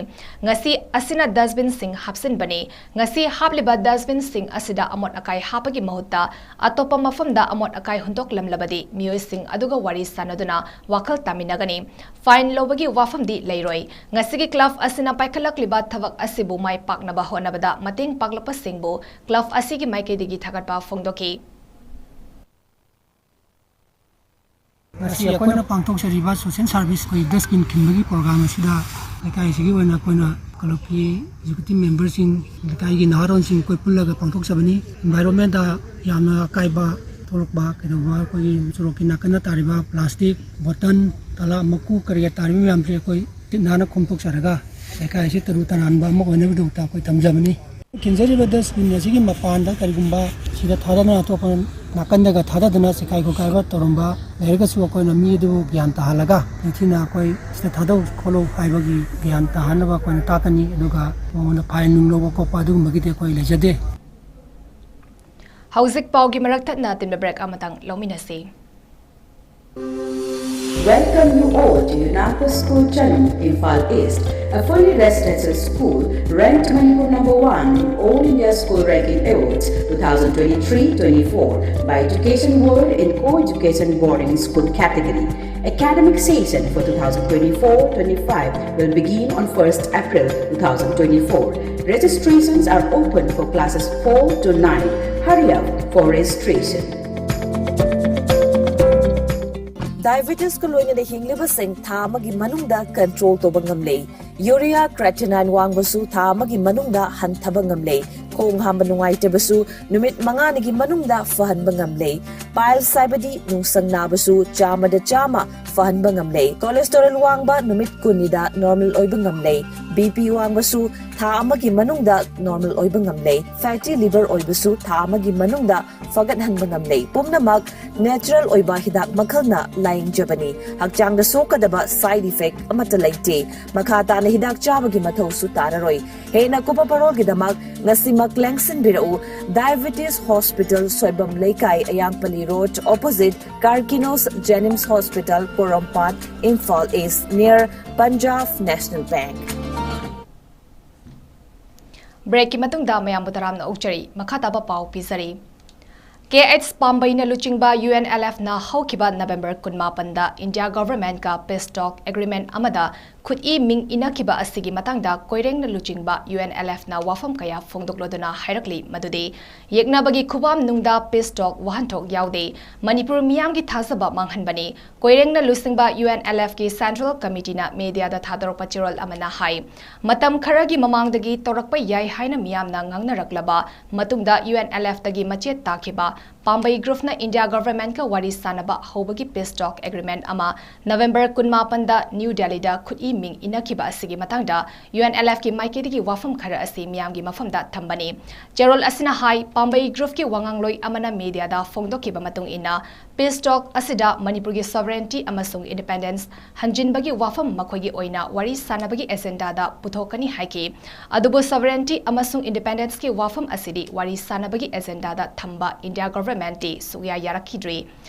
ꯉꯁꯤ ꯑꯁꯤꯅ dustbin ꯁꯤꯡ ꯍꯥꯞꯆꯤꯟꯕꯅꯤ꯫ ꯉꯁꯤ ꯍꯥꯞꯂꯤꯕ dustbin ꯁꯤꯡ ꯑꯁꯤꯗ ꯑꯃꯣꯠ ꯑꯀꯥꯏ ꯍꯥꯞꯄꯒꯤ ꯃꯍꯨꯠꯇ ꯑꯇꯣꯞꯄ ꯃꯐꯝꯗ ꯑꯃꯣꯠ ꯑꯀꯥꯏ ꯍꯨꯟꯗꯣꯛꯂꯝꯂꯕꯗꯤ ꯃꯤꯑꯣꯏꯁꯤꯡ ꯑꯗꯨꯒ ꯋꯥꯔꯤ ꯁꯥꯅꯗꯨꯅ ꯋꯥꯈꯜ ꯇꯥꯃꯤꯟꯅꯒꯅꯤ꯫ Fine ꯂꯧꯕꯒꯤ ꯋꯥꯐꯝꯗꯤ ꯂꯩꯔꯣꯏ꯫ ꯉꯁꯤꯒꯤ club ꯑꯁꯤꯅ ꯄꯥꯏꯈꯠꯂꯛꯂꯤꯕ ꯊꯕꯛ ꯑꯁꯤꯕꯨ ꯃꯥꯏ ꯄꯥꯛꯅꯕ ꯍꯣꯠꯅꯕꯗ ꯃꯇꯦꯡ ꯄꯥꯡꯂꯛꯄꯁꯤꯡꯕꯨ club ꯑꯁꯤꯒꯤ ꯃꯥꯏꯀꯩꯗꯒꯤ ꯊꯥꯒꯠꯄ ꯐꯣꯡꯗꯣꯛꯈꯤ꯫ ꯉꯁꯤ ꯑꯩꯈꯣꯏꯅ ꯄꯥꯡꯊꯣꯛꯆꯔꯤꯕ social service ꯑꯩꯈꯣꯏ dustbin ꯈꯤꯟꯕꯒꯤ program ꯑꯁꯤꯗ ꯂꯩꯀꯥꯏꯁꯤꯒꯤ ꯑꯣꯏꯅ ꯑꯩꯈꯣꯏꯅ club ꯀꯤ executive member ꯁꯤꯡ, ꯂꯩꯀꯥꯏꯒꯤ ꯅꯍꯥꯔꯣꯜꯁꯤꯡ ꯑꯩꯈꯣꯏ ꯄꯨꯜꯂꯒ ꯄꯥꯡꯊꯣꯛꯆꯕꯅꯤ꯫ Environment ꯗ ꯌꯥꯝꯅ ꯑꯀꯥꯏꯕ ꯊꯣꯛꯂꯛꯄ, ꯀꯩꯗꯧꯕ, ꯑꯩꯈꯣꯏꯒꯤ ꯁꯣꯔꯣꯛꯀꯤ ꯅꯥꯀꯟꯗ ꯇꯥꯔꯤꯕ plastic, bottle, ꯇꯂꯥ, ꯃꯀꯨ ꯀꯔꯤ ꯀꯔꯤ ꯇꯥꯔꯤꯕ ꯃꯌꯥꯝꯁꯦ ꯑꯩꯈꯣꯏ ꯁꯤꯠ ꯅꯥꯟꯅ ꯈꯣꯝꯗꯣꯛꯆꯔꯒ ꯂꯩꯀꯥꯏ ꯑꯁꯤ ꯇꯔꯨ ꯇꯅꯥꯟꯕ ꯑꯃ ꯑꯣꯏꯅꯕꯒꯤꯗꯃꯛꯇ ꯑꯩꯈꯣꯏ ꯊꯝꯖꯕꯅꯤ꯫ ꯈꯤꯟꯖꯔꯤꯕ dustbin ꯑꯁꯤꯒꯤ ꯃꯄꯥꯟꯗ ꯀꯔꯤꯒꯨꯝꯕ ꯁꯤꯗ ꯊꯥꯗꯗꯅ ꯑꯇꯣꯞꯄ ꯅꯥꯀꯟꯗꯒ ꯊꯥꯗꯗꯅ ꯆꯤꯈꯥꯏ ꯈꯣꯠꯀꯥꯏꯕ ꯇꯧꯔꯝꯕ ꯂꯩꯔꯒꯁꯨ ꯑꯩꯈꯣꯏꯅ ꯃꯤ ꯑꯗꯨꯕꯨ ꯒ꯭ꯌꯥꯟ ꯇꯥꯍꯜꯂꯒ ꯅꯤꯡꯊꯤꯅ ꯑꯩꯈꯣꯏ ꯁꯤꯗ ꯊꯥꯗꯧ ꯈꯣꯠꯂꯧ ꯍꯥꯏꯕꯒꯤ ꯒ꯭ꯌꯥꯟ ꯇꯥꯍꯟꯅꯕ ꯑꯩꯈꯣꯏꯅ ꯇꯥꯛꯀꯅꯤ꯫ ꯑꯗꯨꯒ ꯃꯉꯣꯟꯗ fine ꯅꯨꯡ ꯂꯧꯕ ꯈꯣꯠꯄ ꯑꯗꯨꯒꯨꯝꯕꯒꯤꯗꯤ ꯑꯩꯈꯣꯏ ꯂꯩꯖꯗꯦ꯫ ꯍꯧꯖꯤꯛ ꯄꯥꯎꯒꯤ ꯃꯔꯛ ꯊꯠꯅ ꯇꯤꯟꯕ break ꯑꯃꯇꯪ ꯂꯧꯃꯤꯟꯅꯁꯤ꯫ Welcome you all to UNACO School Channel, Imphal East, a fully residential school ranked Manipur number one in All India School Ranking Awards twenty twenty-three twenty-four by Education World in co-education boarding school category. Academic session for twenty twenty-four twenty-five will begin on first April twenty twenty-four. Registrations are open for classes four to nine. Hurry up for registration. Diabetes ꯀ ꯂꯣꯏꯅꯅ ꯍꯤꯡꯂꯤꯕꯁꯤꯡ ꯊꯥ ꯑꯃꯒꯤ ꯃꯅꯨꯡꯗ control ꯇꯧꯕ ꯉꯝꯂꯦ꯫ Urea creatinine ꯋꯥꯡꯕꯁꯨ ꯊꯥ ꯑꯃꯒꯤ ꯃꯅꯨꯡꯗ ꯍꯟꯊꯕ ꯉꯝꯂꯦ꯫ ꯈꯣꯡ ꯍꯥꯝꯕ ꯅꯨꯡꯉꯥꯏꯇꯕꯁꯨ ꯅꯨꯃꯤꯠ ꯃꯉꯥꯅꯤꯒꯤ ꯃꯅꯨꯡꯗ ꯐꯍꯟꯕ ꯉꯝꯂꯦ꯫ Piles ꯍꯥꯏꯕꯗꯤ ꯅꯨꯡꯁꯪ ꯅꯥꯕꯁꯨ ꯆꯥꯝꯃꯗ ꯆꯥꯝꯃ ꯐꯍꯟꯕ ꯉꯝꯂꯦ꯫ Cholesterol ꯋꯥꯡꯕ ꯅꯨꯃꯤꯠ ꯀꯨꯟꯅꯤꯗ normal ꯑꯣꯏꯕ ꯉꯝꯂꯦ꯫ BP ꯋꯥꯡꯕꯁꯨ ꯊꯥ ꯑꯃꯒꯤ ꯃꯅꯨꯡꯗ normal ꯑꯣꯏꯕ ꯉꯝꯂꯦ꯫ Fatty liver ꯑꯣꯏꯕꯁꯨ ꯊꯥ ꯑꯃꯒꯤ ꯃꯅꯨꯡꯗ ꯐꯒꯠꯍꯟꯕ ꯉꯝꯂꯦ꯫ ꯄꯨꯝꯅꯃꯛ natural ꯑꯣꯏꯕ ꯍꯤꯗꯥꯛ ꯃꯈꯜꯅ ꯂꯥꯌꯦꯡꯖꯕꯅꯤ꯫ ꯍꯛꯆꯥꯡꯗ ꯁꯣꯛꯀꯗꯕ side effect ꯑꯃꯠꯇ ꯂꯩꯇꯦ꯫ ꯃꯈꯥ ꯇꯥꯅ ꯍꯤꯗꯥꯛ ꯆꯥꯕꯒꯤ ꯃꯊꯧꯁꯨ ꯇꯥꯔꯔꯣꯏ꯫ ꯍꯦꯟꯅ ꯀꯨꯞꯄ ꯄꯔꯣꯜꯒꯤꯗꯃꯛ ꯉꯁꯤꯃꯛ ꯂꯦꯡꯁꯤꯟꯕꯤꯔꯛꯎ꯫ Diabetes Hospital, ꯁꯣꯏꯕꯝ ꯂꯩꯀꯥꯏ, ꯑꯌꯥꯡꯄꯜꯂꯤ Road, opposite Karkinos Jenims Hospital, ꯄꯣꯔꯣꯝꯄꯥꯠ, Imphal East, near Punjab National Bank꯫ Break ꯀꯤ ꯃꯇꯨꯡꯗ ꯃꯌꯥꯝꯕꯨ ꯇꯔꯥꯝꯅ ꯑꯣꯛꯆꯔꯤ꯫ ꯃꯈꯥ ꯇꯥꯕ ꯄꯥꯎ ꯄꯤꯖꯔꯤ꯫ ꯀꯦ ꯑꯩꯆ ꯄꯥꯝꯕꯩꯅ ꯂꯨꯆꯤꯡꯕ UNLF ꯅ ꯍꯧꯈꯤꯕ November ꯀꯨꯟꯃꯥꯄꯟꯗ India Government ꯀ peace talk agreement ꯑꯃꯗ ꯈꯨꯠꯏ ꯃꯤꯡ ꯏꯅꯈꯤꯕ ꯑꯁꯤꯒꯤ ꯃꯇꯥꯡꯗ ꯀꯣꯏꯔꯦꯡꯅ ꯂꯨꯆꯤꯡꯕ UNLF ꯅ ꯋꯥꯐꯝ ꯀꯌꯥ ꯐꯣꯡꯗꯣꯛꯂꯗꯨꯅ ꯍꯥꯏꯔꯛꯂꯤ꯫ ꯃꯗꯨꯗꯤ ꯌꯦꯛꯅꯕꯒꯤ ꯈꯨꯕꯥꯝꯅꯨꯡꯗ peace talk ꯋꯥꯍꯟꯊꯣꯛ ꯌꯥꯎꯗꯦ꯫ ꯃꯅꯤꯄꯨꯔ ꯃꯤꯌꯥꯝꯒꯤ ꯊꯥꯖꯕ ꯃꯥꯡꯍꯟꯕꯅꯤ꯫ ꯀꯣꯏꯔꯦꯡꯅ ꯂꯨꯆꯤꯡꯕ UNLF ꯀꯤ Central Committee ꯅ media ꯗ ꯊꯥꯗꯣꯔꯛꯄ ꯆꯦꯔꯣꯜ ꯑꯃꯅ ꯍꯥꯏ, ꯃꯇꯝ ꯈꯔꯒꯤ ꯃꯃꯥꯡꯗꯒꯤ ꯇꯧꯔꯛꯄ ꯌꯥꯏ ꯍꯥꯏꯅ ꯃꯤꯌꯥꯝꯅ ꯉꯥꯡꯅꯔꯛꯂꯕ ꯃꯇꯨꯡꯗ UNLF ꯇꯒꯤ ꯃꯆꯦꯠ ꯇꯥꯈꯤꯕ ꯄꯥꯝꯕꯩ group ꯅ India Government ꯀ ꯋꯥꯔꯤ ꯁꯥꯅꯕ ꯍꯧꯕꯒꯤ peace talk agreement ꯑꯃ November ꯀꯨꯟꯃꯥꯄꯟꯗ New Delhi ꯗ ꯈꯨꯠꯏ ꯃꯤꯡ ꯏꯅꯈꯤꯕ ꯑꯁꯤꯒꯤ ꯃꯇꯥꯡꯗ UNLF ꯀꯤ ꯃꯥꯏꯀꯩꯗꯒꯤ ꯋꯥꯐꯝ ꯈꯔ ꯑꯁꯤ ꯃꯤꯌꯥꯝꯒꯤ ꯃꯐꯝꯗ ꯊꯝꯕꯅꯤ꯫ ꯆꯦꯔꯣꯜ ꯑꯁꯤꯅ ꯍꯥꯏ, ꯄꯥꯝꯕꯩ group ꯀꯤ ꯋꯥꯉꯥꯡꯂꯣꯏ ꯑꯃꯅ media ꯗ ꯐꯣꯡꯗꯣꯛꯈꯤꯕ ꯃꯇꯨꯡ ꯏꯟꯅ, peace talk ꯑꯁꯤꯗ ꯃꯅꯤꯄꯨꯔꯒꯤ sovereignty ꯑꯃꯁꯨꯡ independence ꯍꯟꯖꯤꯟꯕꯒꯤ ꯋꯥꯐꯝ ꯃꯈꯣꯏꯒꯤ ꯑꯣꯏꯅ ꯋꯥꯔꯤ ꯁꯥꯅꯕꯒꯤ agenda ꯗ ꯄꯨꯊꯣꯛꯀꯅꯤ ꯍꯥꯏꯈꯤ꯫ ꯑꯗꯨꯕꯨ sovereignty ꯑꯃꯁꯨꯡ independence ꯀꯤ ꯋꯥꯐꯝ ꯑꯁꯤꯗꯤ ꯋꯥꯔꯤ ꯁꯥꯅꯕꯒꯤ agenda ꯗ ꯊꯝꯕ India Government ꯃꯦꯟꯇꯤ ꯁꯨꯛꯌꯥ ꯌꯥꯔꯛꯈꯤꯗ꯭ꯔꯤ꯫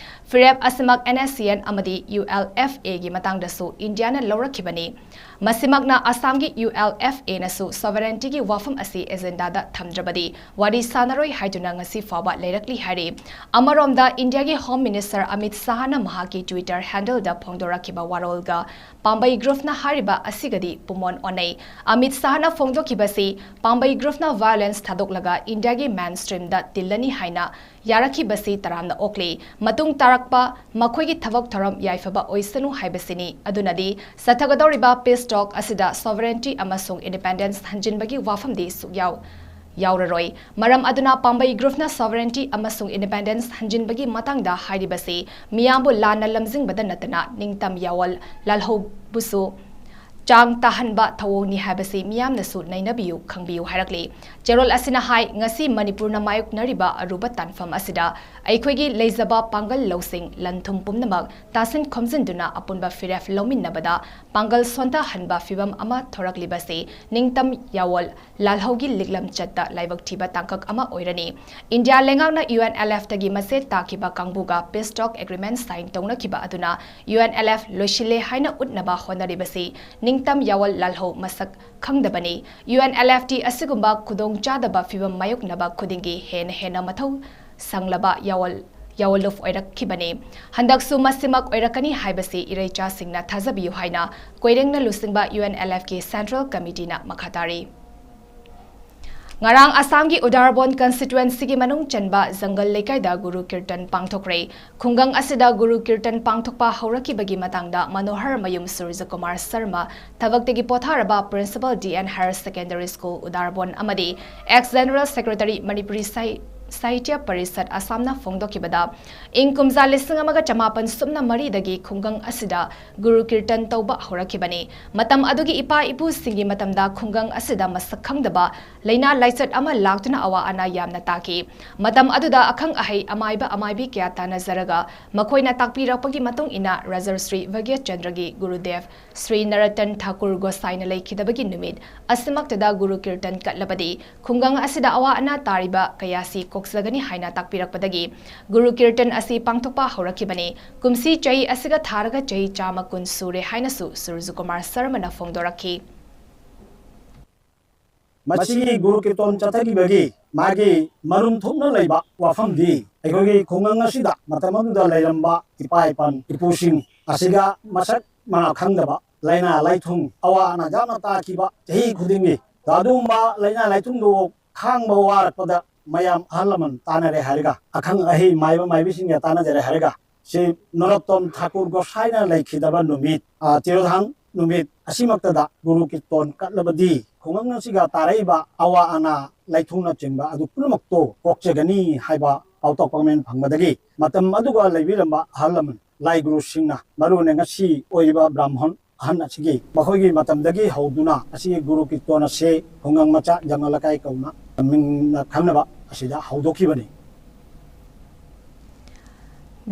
ꯐꯤꯔꯦꯞ ꯑꯁꯤꯃꯛ NSCN ꯑꯃꯗꯤ ULFAꯒꯤ ꯃꯇꯥꯡꯗꯁꯨ ꯏꯟꯗꯤꯌꯥꯅ ꯂꯧꯔꯛꯈꯤꯕꯅꯤ꯫ ꯃꯁꯤꯃꯛꯅ ꯑꯁꯥꯝꯒꯤ ULFAꯅꯁꯨ sovereigntyꯒꯤ ꯋꯥꯐꯝ ꯑꯁꯤ ꯑꯦꯖꯦꯟꯗꯥꯗ ꯊꯝꯗ꯭ꯔꯕꯗꯤ ꯋꯥꯔꯤ ꯁꯥꯟꯅꯔꯣꯏ ꯍꯥꯏꯗꯨꯅ ꯉꯁꯤ ꯐꯥꯎꯕ ꯂꯩꯔꯛꯂꯤ ꯍꯥꯏꯔꯤ꯫ ꯑꯃꯔꯣꯝꯗ ꯏꯟꯗꯤꯌꯥꯒꯤ Home Minister ꯑꯃꯤꯠ ꯁꯥꯍꯅ ꯃꯍꯥꯛꯀꯤ Twitter handleꯗ ꯐꯣꯡꯗꯣꯔꯛꯈꯤꯕ ꯋꯥꯔꯣꯜꯒ ꯄꯥꯝꯕꯩ ꯒ꯭ꯔꯨꯞꯅ ꯍꯥꯏꯔꯤꯕ ꯑꯁꯤꯒꯗꯤ ꯄꯨꯃꯣꯟ ꯑꯣꯟꯅꯩ꯫ ꯑꯃꯤꯠ ꯁꯥꯍꯅ ꯐꯣꯡꯗꯣꯛꯈꯤꯕꯁꯤ ꯄꯥꯝꯕꯩ ꯒ꯭ꯔꯨꯞꯅ violence ꯊꯥꯗꯣꯛꯂꯒ ꯏꯟꯗꯤꯌꯥꯒꯤ mainstreamꯗ ꯇꯤꯜꯂꯅꯤ ꯍꯥꯏꯅ ꯌꯥꯔꯛꯈꯤꯕꯁꯤ ꯇꯔꯥꯝꯅ ꯑꯣꯛꯂꯤ꯫ ꯃꯇꯨꯡ ꯇꯥꯔꯛꯄ ꯃꯈꯣꯏꯒꯤ ꯊꯕꯛ ꯊꯧꯔꯝ ꯌꯥꯏꯐꯕ ꯑꯣꯏꯁꯅꯨ ꯍꯥꯏꯕꯁꯤꯅꯤ꯫ ꯑꯗꯨꯅꯗꯤ ꯆꯠꯊꯒꯗꯧꯔꯤꯕ peace talk ꯑꯁꯤꯗ sovereignty ꯑꯃꯁꯨꯡ independence ꯍꯟꯖꯤꯟꯕꯒꯤ ꯋꯥꯐꯝꯗꯤ ꯁꯨꯛꯌꯥꯎ ꯌꯥꯎꯔꯔꯣꯏ꯫ ꯃꯔꯝ ꯑꯗꯨꯅ ꯄꯥꯝꯕꯩ ꯒ꯭ꯔꯨꯞꯅ sovereignty ꯑꯃꯁꯨꯡ independence ꯍꯟꯖꯤꯟꯕꯒꯤ ꯃꯇꯥꯡꯗ ꯍꯥꯏꯔꯤꯕꯁꯤ ꯃꯤꯌꯥꯝꯕꯨ ꯂꯥꯟꯅ ꯂꯝꯖꯤꯡꯕꯗ ꯅꯠꯇꯅ ꯅꯤꯡꯇꯝ ꯌꯥꯋꯜ ꯂꯥꯜꯍꯧꯕꯨꯁꯨ ꯆꯥꯡ ꯇꯥꯍꯟꯕ ꯊꯧꯑꯣꯡꯅꯤ ꯍꯥꯏꯕꯁꯤ ꯃꯤꯌꯥꯝꯅꯁꯨ ꯅꯩꯅꯕꯤꯌꯨ, ꯈꯪꯕꯤꯌꯨ ꯍꯥꯏꯔꯛꯂꯤ꯫ ꯆꯦꯔꯣꯜ ꯑꯁꯤꯅ ꯍꯥꯏ, ꯉꯁꯤ ꯃꯅꯤꯄꯨꯔꯅ ꯃꯥꯌꯣꯛꯅꯔꯤꯕ ꯑꯔꯨꯕ ꯇꯥꯟꯐꯝ ꯑꯁꯤꯗ ꯑꯩꯈꯣꯏꯒꯤ ꯂꯩꯖꯕ ꯄꯥꯡꯒꯜ ꯂꯧꯁꯤꯡ, ꯂꯟ ꯊꯨꯝ ꯄꯨꯝꯅꯃꯛ ꯇꯥꯁꯤꯟ ꯈꯣꯝꯖꯤꯟꯗꯨꯅ ꯑꯄꯨꯟꯕ ꯐꯤꯔꯦꯞ ꯂꯧꯃꯤꯟꯅꯕꯗ ꯄꯥꯡꯒꯜ ꯁꯣꯟꯊꯍꯟꯕ ꯐꯤꯚꯝ ꯑꯃ ꯊꯣꯔꯛꯂꯤꯕꯁꯤ ꯅꯤꯡꯇꯝ ꯌꯥꯋꯜ ꯂꯥꯜꯍꯧꯒꯤ ꯂꯤꯛꯂꯝ ꯆꯠꯇ ꯂꯥꯏꯕꯛ ꯊꯤꯕ ꯇꯥꯡꯀꯛ ꯑꯃ ꯑꯣꯏꯔꯅꯤ꯫ ꯏꯟꯗꯤꯌꯥ ꯂꯩꯉꯥꯛꯅ UNLFꯇꯒꯤ ꯃꯆꯦꯠ ꯇꯥꯈꯤꯕ ꯀꯥꯡꯕꯨꯒ peace talk agreement sign ꯇꯧꯅꯈꯤꯕ ꯑꯗꯨꯅ UNLF ꯂꯣꯏꯁꯤꯜꯂꯦ ꯍꯥꯏꯅ ꯎꯠꯅꯕ ꯍꯣꯠꯅꯔꯤꯕꯁꯤ ꯅꯤꯡꯇꯝ ꯌꯥꯋꯜ ꯂꯥꯜꯍꯧ ꯃꯁꯛ ꯈꯪꯗꯕꯅꯤ꯫ UNLFT ꯑꯁꯤꯒꯨꯝꯕ ꯈꯨꯗꯣꯡꯆꯥꯗꯕ ꯐꯤꯚꯝ ꯃꯥꯌꯣꯛꯅꯕ ꯈꯨꯗꯤꯡꯒꯤ ꯍꯦꯟꯅ ꯍꯦꯟꯅ ꯃꯊꯧ ꯁꯪꯂꯕ ꯌꯥꯋꯜ ꯌꯥꯋꯜꯂꯨꯞ ꯑꯣꯏꯔꯛꯈꯤꯕꯅꯤ꯫ ꯍꯟꯗꯛꯁꯨ ꯃꯁꯤꯃꯛ ꯑꯣꯏꯔꯛꯀꯅꯤ ꯍꯥꯏꯕꯁꯤ ꯏꯔꯩꯆꯥꯁꯤꯡꯅ ꯊꯥꯖꯕꯤꯌꯨ ꯍꯥꯏꯅ ꯀꯣꯏꯔꯦꯡꯅ ꯂꯨꯆꯤꯡꯕ UNLFꯀꯤ Central Committeeꯅ ꯃꯈꯥ ꯇꯥꯔꯤ꯫ ꯉꯔꯥꯡ ꯑꯁꯥꯝꯒꯤ ꯎꯗꯥꯔꯕꯣꯟ constituencyꯒꯤ ꯃꯅꯨꯡ ꯆꯟꯕ ꯖꯪꯒꯜ ꯂꯩꯀꯥꯏꯗ ꯒꯨꯔꯨ ꯀꯤꯔꯇꯟ ꯄꯥꯡꯊꯣꯛꯈ꯭ꯔꯦ꯫ ꯈꯨꯡꯒꯪ ꯑꯁꯤꯗ ꯒꯨꯔꯨ ꯀꯤꯔꯇꯟ ꯄꯥꯡꯊꯣꯛꯄ ꯍꯧꯔꯛꯈꯤꯕꯒꯤ ꯃꯇꯥꯡꯗ ꯃꯅꯣꯍꯔ ꯃꯌꯨꯝ ꯁꯨꯔꯖꯀꯨꯃꯥꯔ ꯁꯔꯃ, ꯊꯕꯛꯇꯒꯤ ꯄꯣꯊꯥꯔꯕ Principal DN Higher Secondary School ꯎꯗꯥꯔꯕꯣꯟ ꯑꯃꯗꯤ ex General Secretary Manipuri Shahi-, ꯁꯥꯍꯤꯇ꯭ꯌ ꯄꯔꯤꯁꯠ ꯑꯁꯥꯝꯅ ꯐꯣꯡꯗꯣꯛꯈꯤꯕꯗ, ꯏꯪ ꯀꯨꯝꯖꯥ ꯂꯤꯁꯤꯡ ꯑꯃꯒ ꯆꯃꯥꯄꯟ ꯁꯨꯞꯅ ꯃꯔꯤꯗꯒꯤ ꯈꯨꯡꯒꯪ ꯑꯁꯤꯗ ꯒꯨꯔꯨ ꯀꯤꯔꯇꯟ ꯇꯧꯕ ꯍꯧꯔꯛꯈꯤꯕꯅꯤ꯫ ꯃꯇꯝ ꯑꯗꯨꯒꯤ ꯏꯄꯥ ꯏꯄꯨꯁꯤꯡꯒꯤ ꯃꯇꯝꯗ ꯈꯨꯡꯒꯪ ꯑꯁꯤꯗ ꯃꯁꯛ ꯈꯪꯗꯕ ꯂꯥꯏꯅꯥ ꯂꯥꯏꯆꯠ ꯑꯃ ꯂꯥꯛꯇꯨꯅ ꯑꯋꯥ ꯑꯅꯥ ꯌꯥꯝꯅ ꯇꯥꯈꯤ꯫ ꯃꯇꯝ ꯑꯗꯨꯗ ꯑꯈꯪ ꯑꯍꯩ ꯑꯃꯥꯏꯕ ꯑꯃꯥꯏꯕꯤ ꯀꯌꯥ ꯇꯥꯟꯅꯖꯔꯒ ꯃꯈꯣꯏꯅ ꯇꯥꯛꯄꯤꯔꯛꯄꯒꯤ ꯃꯇꯨꯡ ꯏꯟꯅ ꯔꯥꯖꯔꯁ꯭ꯔꯤ ꯚꯥꯒ꯭ꯌꯆꯟꯗ꯭ꯔꯒꯤ ꯒꯨꯔꯨꯗꯦꯕ ꯁ꯭ꯔꯤ ꯅꯔꯇꯟ ꯊꯥꯀꯨꯔ ꯒꯣꯁꯥꯏꯅ ꯂꯩꯈꯤꯗꯕꯒꯤ ꯅꯨꯃꯤꯠ ꯑꯁꯤꯃꯛꯇꯗ ꯒꯨꯔꯨ ꯀꯤꯔꯇꯟ ꯀꯠꯂꯕꯗꯤ ꯈꯨꯡꯒꯪ ꯑꯁꯤꯗ ꯑꯋꯥ ꯑꯅꯥ ꯇꯥꯔꯤꯕ ꯀꯌꯥꯁꯤ ꯄꯣꯛꯆꯒꯅꯤ ꯍꯥꯏꯅ ꯇꯥꯛꯄꯤꯔꯛꯄꯗꯒꯤ ꯒꯨꯔꯨ ꯀꯤꯔꯇꯟ ꯑꯁꯤ ꯄꯥꯡꯊꯣꯛꯄ ꯍꯧꯔꯛꯈꯤꯕꯅꯤ꯫ ꯀꯨꯝꯁꯤ ꯆꯍꯤ ꯑꯁꯤꯒ ꯊꯥꯔꯒ ꯆꯍꯤ ꯆꯥꯝꯃ ꯀꯨꯟ ꯁꯨꯔꯦ ꯍꯥꯏꯅꯁꯨ ꯁꯨꯔꯖꯨꯀꯨꯃꯥꯔ ꯁꯔꯃꯅ ꯐꯣꯡꯗꯣꯔꯛꯈꯤ꯫ ꯃꯁꯤꯒꯤ ꯒꯨꯔꯨ ꯀꯤꯔꯇꯣꯟ ꯆꯠꯊꯈꯤꯕꯒꯤ ꯃꯥꯒꯤ ꯃꯔꯨꯝ ꯊꯣꯛꯅ ꯂꯩꯕ ꯋꯥꯐꯝꯗꯤ ꯑꯩꯈꯣꯏꯒꯤ ꯈꯨꯡꯒꯪ ꯑꯁꯤꯗ ꯃꯇꯝ ꯑꯗꯨꯗ ꯂꯩꯔꯝꯕ ꯏꯄꯥ ꯏꯄꯟ ꯏꯄꯨꯁꯤꯡ ꯑꯁꯤꯒ ꯃꯁꯛ ꯃꯥ ꯈꯪꯗꯕ ꯂꯥꯏꯅꯥ ꯂꯥꯏꯊꯨꯡ ꯑꯋꯥ ꯑꯅꯥ ꯌꯥꯝꯅ ꯇꯥꯈꯤꯕ ꯆꯍꯤ ꯈꯨꯗꯤꯡꯒꯤ ꯑꯗꯨꯒꯨꯝꯕ ꯂꯥꯏꯅꯥ ꯂꯥꯏꯊꯨꯡꯗꯨ ꯈꯥꯡꯕ ꯋꯥꯔꯛꯄꯗ ꯃꯌꯥꯝ ꯑꯍꯜ ꯂꯃꯟ ꯇꯥꯟꯅꯔꯦ ꯍꯥꯏꯔꯒ ꯑꯈꯪ ꯑꯍꯩ ꯃꯥꯏꯕ ꯃꯥꯏꯕꯤꯁꯤꯡꯒ ꯇꯥꯟꯅꯖꯔꯦ ꯍꯥꯏꯔꯒ ꯁꯤ ꯅꯔꯣꯠꯇꯣꯝ ꯊꯥꯀꯨꯔ ꯒꯣꯁꯥꯏꯅ ꯂꯩꯈꯤꯗꯕ ꯅꯨꯃꯤꯠ ꯇꯤꯔꯣꯙꯥꯟ ꯅꯨꯃꯤꯠ ꯑꯁꯤꯃꯛꯇꯗ ꯒꯨꯔꯨ ꯀꯤꯔꯇꯣꯟ ꯀꯠꯂꯕꯗꯤ ꯈꯨꯡꯒꯪ ꯑꯁꯤꯒ ꯇꯥꯔꯛꯏꯕ ꯑꯋꯥ ꯑꯅꯥ ꯂꯥꯏꯊꯨꯡꯅꯆꯤꯡꯕ ꯑꯗꯨ ꯄꯨꯝꯅꯃꯛꯇꯣ ꯀꯣꯛꯆꯒꯅꯤ ꯍꯥꯏꯕ ꯄꯥꯎꯇꯥꯛ ꯄꯥꯎꯃꯦꯟ ꯐꯪꯕꯗꯒꯤ ꯃꯇꯝ ꯑꯗꯨꯒ ꯂꯩꯕꯤꯔꯝꯕ ꯑꯍꯜ ꯂꯃꯟ ꯂꯥꯏ ꯒꯨꯔꯨꯁꯤꯡꯅ ꯃꯔꯨ ꯑꯣꯏꯅ ꯉꯁꯤ ꯑꯣꯏꯔꯤꯕ ꯕ꯭ꯔꯥꯍꯃꯟ ꯑꯍꯟ ꯑꯁꯤꯒꯤ ꯃꯈꯣꯏꯒꯤ ꯃꯇꯝꯗꯒꯤ ꯍꯧꯗꯨꯅ ꯑꯁꯤꯒꯤ ꯒꯨꯔꯨ ꯀꯤꯔꯇꯣꯟ ꯑꯁꯤ ꯈꯨꯡꯒꯪ ꯃꯆꯥ ꯖꯪꯒꯜ ꯂꯩꯀꯥꯏ ꯀꯧꯅ ꯃꯤꯡꯅ ꯈꯪꯅꯕ ꯑꯁꯤꯗ ꯍꯧꯗꯣꯛꯈꯤꯕꯅꯤ꯫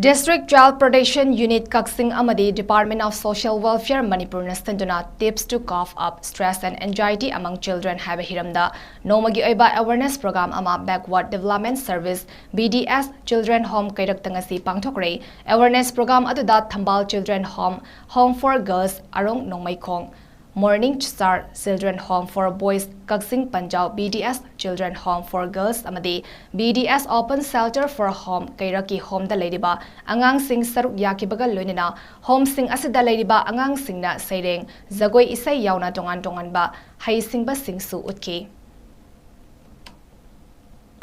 District Child Protection Unit ꯀꯛꯆꯤꯡ ꯑꯃꯗꯤ Department of Social Welfare ꯃꯅꯤꯄꯨꯔꯅ ꯁꯤꯟꯗꯨꯅ Tips to Cope Up Stress and Anxiety Among Children ꯍꯥꯏꯕ ꯍꯤꯔꯝꯗ ꯅꯣꯡꯃꯒꯤ ꯑꯣꯏꯕ awareness program ꯑꯃ Backward Development Service, B D S, Children Home ꯀꯩꯔꯛꯇ ꯉꯁꯤ ꯄꯥꯡꯊꯣꯛꯈ꯭ꯔꯦ꯫ Awareness program ꯑꯗꯨꯗ ꯊꯝꯕꯥꯜ Children Home, Home for Girls, ꯑꯔꯣꯡ ꯅꯣꯡꯃꯩꯈꯣꯡ, Morning Star Children Home for Boys, Kakching ꯄꯟꯖꯥꯎ B D S Children Home for Girls ꯑꯃꯗꯤ B D S Open Shelter for Home ꯀꯩꯔꯛꯀꯤ ꯍꯣꯝꯗ ꯂꯩꯔꯤꯕ ꯑꯉꯥꯡꯁꯤꯡ ꯁꯔꯨꯛ ꯌꯥꯈꯤꯕꯒ ꯂꯣꯏꯅꯅ ꯍꯣꯝꯁꯤꯡ ꯑꯁꯤꯗ ꯂꯩꯔꯤꯕ ꯑꯉꯥꯡꯁꯤꯡꯅ ꯁꯩꯔꯦꯡ, ꯖꯒꯣꯏ ꯏꯁꯩ ꯌꯥꯎꯅ ꯇꯣꯉꯥꯟ ꯇꯣꯉꯥꯟꯕ ꯍꯩꯁꯤꯡꯕꯁꯤꯡꯁꯨ ꯎꯠꯈꯤ꯫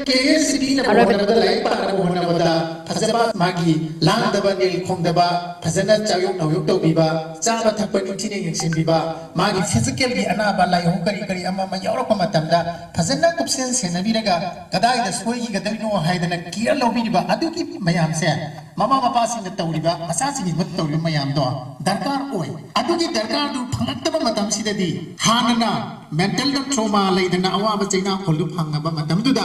ꯀꯦ ꯑꯦꯁ ꯁꯤ ꯕꯤꯅ ꯑꯔꯣꯏꯕ ꯍꯣꯠꯅꯕꯗ, ꯂꯥꯏꯔꯤꯛ ꯄꯥꯅꯕ ꯍꯣꯠꯅꯕꯗ ꯐꯖꯕ, ꯃꯥꯒꯤ ꯂꯥꯡꯗꯕ, ꯅꯤꯜ ꯈꯣꯡꯗꯕ, ꯐꯖꯅ ꯆꯥꯌꯣꯛ ꯅꯧꯌꯣꯛ ꯇꯧꯕꯤꯕ, ꯆꯥꯕ ꯊꯛꯄ ꯅꯤꯡꯊꯤꯅ ꯌꯦꯡꯁꯤꯟꯕꯤꯕ, ꯃꯥꯒꯤ ꯐꯤꯖꯤꯀꯦꯜꯒꯤ ꯑꯅꯥꯕ ꯂꯥꯏꯍꯧ ꯀꯔꯤ ꯀꯔꯤ ꯑꯃ ꯑꯃ ꯌꯥꯎꯔꯛꯄ ꯃꯇꯝꯗ ꯐꯖꯅ ꯀꯨꯞꯁꯦꯟ ꯁꯦꯟꯅꯕꯤꯔꯒ ꯀꯗꯥꯏꯗ ꯁꯣꯏꯈꯤꯒꯗꯣꯏꯅꯣ ꯍꯥꯏꯗꯅ ꯀꯤꯌꯔ ꯂꯧꯕꯤꯔꯤꯕ ꯑꯗꯨꯒꯤ ꯃꯌꯥꯝꯁꯦ ꯃꯃꯥ ꯃꯄꯥꯁꯤꯡꯅ ꯇꯧꯔꯤꯕ, ꯃꯆꯥꯁꯤꯡꯒꯤ ꯃꯍꯨꯠ ꯇꯧꯔꯤꯕ ꯃꯌꯥꯝꯗꯣ ꯗꯔꯀꯥꯔ ꯑꯣꯏ꯫ ꯑꯗꯨꯒꯤ ꯗꯔꯀꯥꯔꯗꯨ ꯐꯪꯂꯛꯇꯕ ꯃꯇꯝꯁꯤꯗꯗꯤ ꯍꯥꯟꯅꯅ ꯃꯦꯟꯇꯦꯜꯗ ꯇ꯭ꯔꯣꯃꯥ ꯂꯩꯗꯅ ꯑꯋꯥꯕ ꯆꯩꯅꯥꯈꯣꯜꯗꯨ ꯐꯪꯉꯕ ꯃꯇꯝꯗꯨꯗ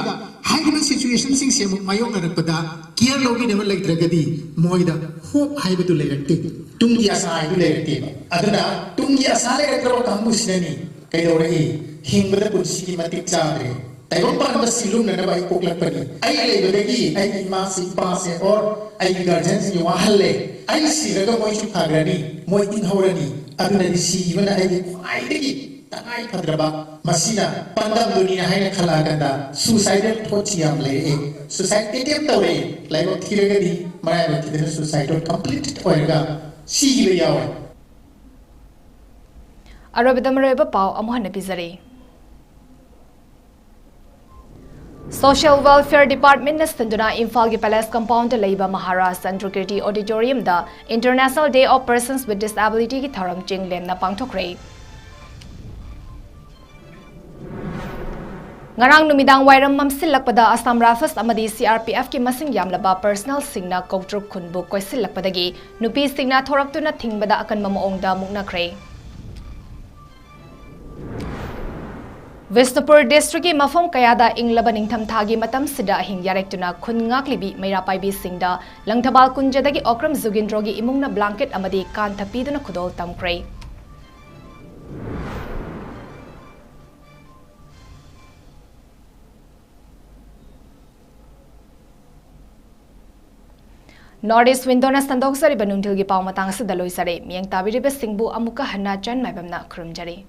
ꯍꯥꯏꯔꯤꯕ ꯁꯤꯆꯨꯋꯦꯁꯟꯁꯤꯡꯁꯦ ꯑꯃꯨꯛ ꯃꯥꯌꯣꯛꯅꯔꯛꯄꯗ ꯀꯤꯌꯔ ꯂꯧꯕꯤꯅꯕ ꯂꯩꯇ꯭ꯔꯒꯗꯤ ꯃꯣꯏꯗ ꯍꯣꯞ ꯍꯥꯏꯕꯗꯨ ꯂꯩꯔꯛꯇꯦ, ꯇꯨꯡꯒꯤ ꯑꯁꯥ ꯍꯥꯏꯕꯗꯨ ꯂꯩꯔꯛꯇꯦꯕ꯫ ꯑꯗꯨꯅ ꯇꯨꯡꯒꯤ ꯑꯁꯥ ꯂꯩꯔꯛꯇ꯭ꯔꯕ ꯀꯥꯡꯕꯨꯁꯤꯅꯅꯤ ꯀꯩꯗꯧꯔꯛꯏ? ꯍꯤꯡꯕꯗ ꯄꯨꯟꯁꯤꯒꯤ ꯃꯇꯤꯛ ꯆꯥꯗ꯭ꯔꯦ꯫ ꯇꯥꯏꯕꯪ ꯄꯥꯟꯕ ꯁꯤꯂꯨꯝꯅꯅꯕ ꯑꯩ ꯄꯣꯛꯂꯛꯄꯅꯤ꯫ ꯑꯩ ꯂꯩꯕꯗꯒꯤ ꯑꯩꯒꯤ ꯏꯃꯥꯁꯦ, ꯏꯄꯥꯁꯦ, or ꯑꯩꯒꯤ guardianꯁꯤꯡꯒꯤ ꯋꯥꯍꯜꯂꯦ꯫ ꯑꯩ ꯁꯤꯔꯒ ꯃꯣꯏꯁꯨ ꯐꯈ꯭ꯔꯅꯤ, ꯃꯣꯏ ꯏꯪꯍꯧꯔꯅꯤ꯫ ꯑꯗꯨꯅꯗꯤ ꯁꯤꯈꯤꯕꯅ ꯑꯩꯒꯤ ꯈ꯭ꯋꯥꯏꯗꯒꯤ ꯇꯉꯥꯏ ꯐꯗ꯭ꯔꯕ, ꯃꯁꯤꯅ ꯄꯥꯟꯗꯝꯗꯨꯅꯤ ꯍꯥꯏꯅ ꯈꯜꯂꯛꯑꯀꯥꯟꯗ suicidal thoughtꯁꯤ ꯌꯥꯝ ꯂꯩꯔꯛꯑꯦ꯫ Suicide attempt ꯇꯧꯔꯛꯑꯦ꯫ ꯂꯥꯏꯕꯛ ꯊꯤꯔꯒꯗꯤ ꯃꯔꯥꯏꯕꯛ ꯊꯤꯗꯅ suicidal complete ꯑꯣꯏꯔꯒ ꯁꯤꯈꯤꯕ ꯌꯥꯎꯋꯦ꯫ ꯑꯔꯣꯏꯕꯗ ꯃꯔꯨꯑꯣꯏꯕ ꯄꯥꯎ ꯑꯃꯨꯛ ꯍꯟꯅ ꯄꯤꯖꯔꯤ꯫ Social Welfare Departmentꯅ ꯁꯤꯟꯗꯨꯅ ꯏꯝꯐꯥꯜꯒꯤ Palace Compoundꯗ ꯂꯩꯕ Maharaj ꯆꯟꯗ꯭ꯔꯀꯤꯔꯇꯤ Auditoriumꯗ International Day of Persons with Disabilityꯒꯤ ꯊꯧꯔꯝ ꯆꯤꯡ ꯂꯦꯝꯅ ꯄꯥꯡꯊꯣꯛꯈ꯭ꯔꯦ꯫ ꯉꯔꯥꯡ ꯅꯨꯃꯤꯗꯥꯡ ꯋꯥꯏꯔꯝ ꯃꯝꯁꯤꯜꯂꯛꯄꯗ Assam Rifles ꯑꯃꯗꯤ CRPFꯀꯤ ꯃꯁꯤꯡ ꯌꯥꯝꯂꯕ personnelꯁꯤꯡꯅ ꯀꯧꯇ꯭ꯔꯨꯛ ꯈꯨꯟꯕꯨ ꯀꯣꯏꯁꯤꯜꯂꯛꯄꯗꯒꯤ ꯅꯨꯄꯤꯁꯤꯡꯅ ꯊꯣꯔꯛꯇꯨꯅ ꯊꯤꯡꯕꯗ ꯑꯀꯟꯕ ꯃꯑꯣꯡꯗ ꯃꯨꯛꯅꯈ꯭ꯔꯦ꯫ ꯕꯤꯁꯅꯨꯄꯨꯔ districtꯀꯤ ꯃꯐꯝ ꯀꯌꯥꯗ ꯏꯪꯂꯕ ꯅꯤꯡꯊꯝꯊꯥꯒꯤ ꯃꯇꯝꯁꯤꯗ ꯑꯍꯤꯡ ꯌꯥꯔꯦꯛꯇꯨꯅ ꯈꯨꯟ ꯉꯥꯛꯂꯤꯕꯤ ꯃꯩꯔꯥ ꯄꯥꯏꯕꯤꯁꯤꯡꯗ ꯂꯪꯊꯕꯥꯜ ꯀꯨꯟꯖꯗꯒꯤ ꯑꯣꯀ꯭ꯔꯝ ꯖꯨꯒꯤꯟꯗ꯭ꯔꯣꯒꯤ ꯏꯃꯨꯡꯅ blanket ꯑꯃꯗꯤ ꯀꯥꯟꯊ ꯄꯤꯗꯨꯅ ꯈꯨꯗꯣꯜ ꯇꯝꯈ꯭ꯔꯦ꯫ North East Windowꯅ ꯁꯟꯗꯣꯛꯆꯔꯤꯕ ꯅꯨꯡꯊꯤꯜꯒꯤ ꯄꯥꯎ ꯃꯇꯥꯡ ꯑꯁꯤꯗ ꯂꯣꯏꯖꯔꯦ꯫ ꯃꯤꯠꯌꯦꯡ ꯇꯥꯕꯤꯔꯤꯕꯁꯤꯡꯕꯨ ꯑꯃꯨꯛꯀ ꯍꯟꯅ ꯆꯟ ꯃꯥꯏꯕꯝꯅ ꯈꯨꯔꯨꯝꯖꯔꯤ꯫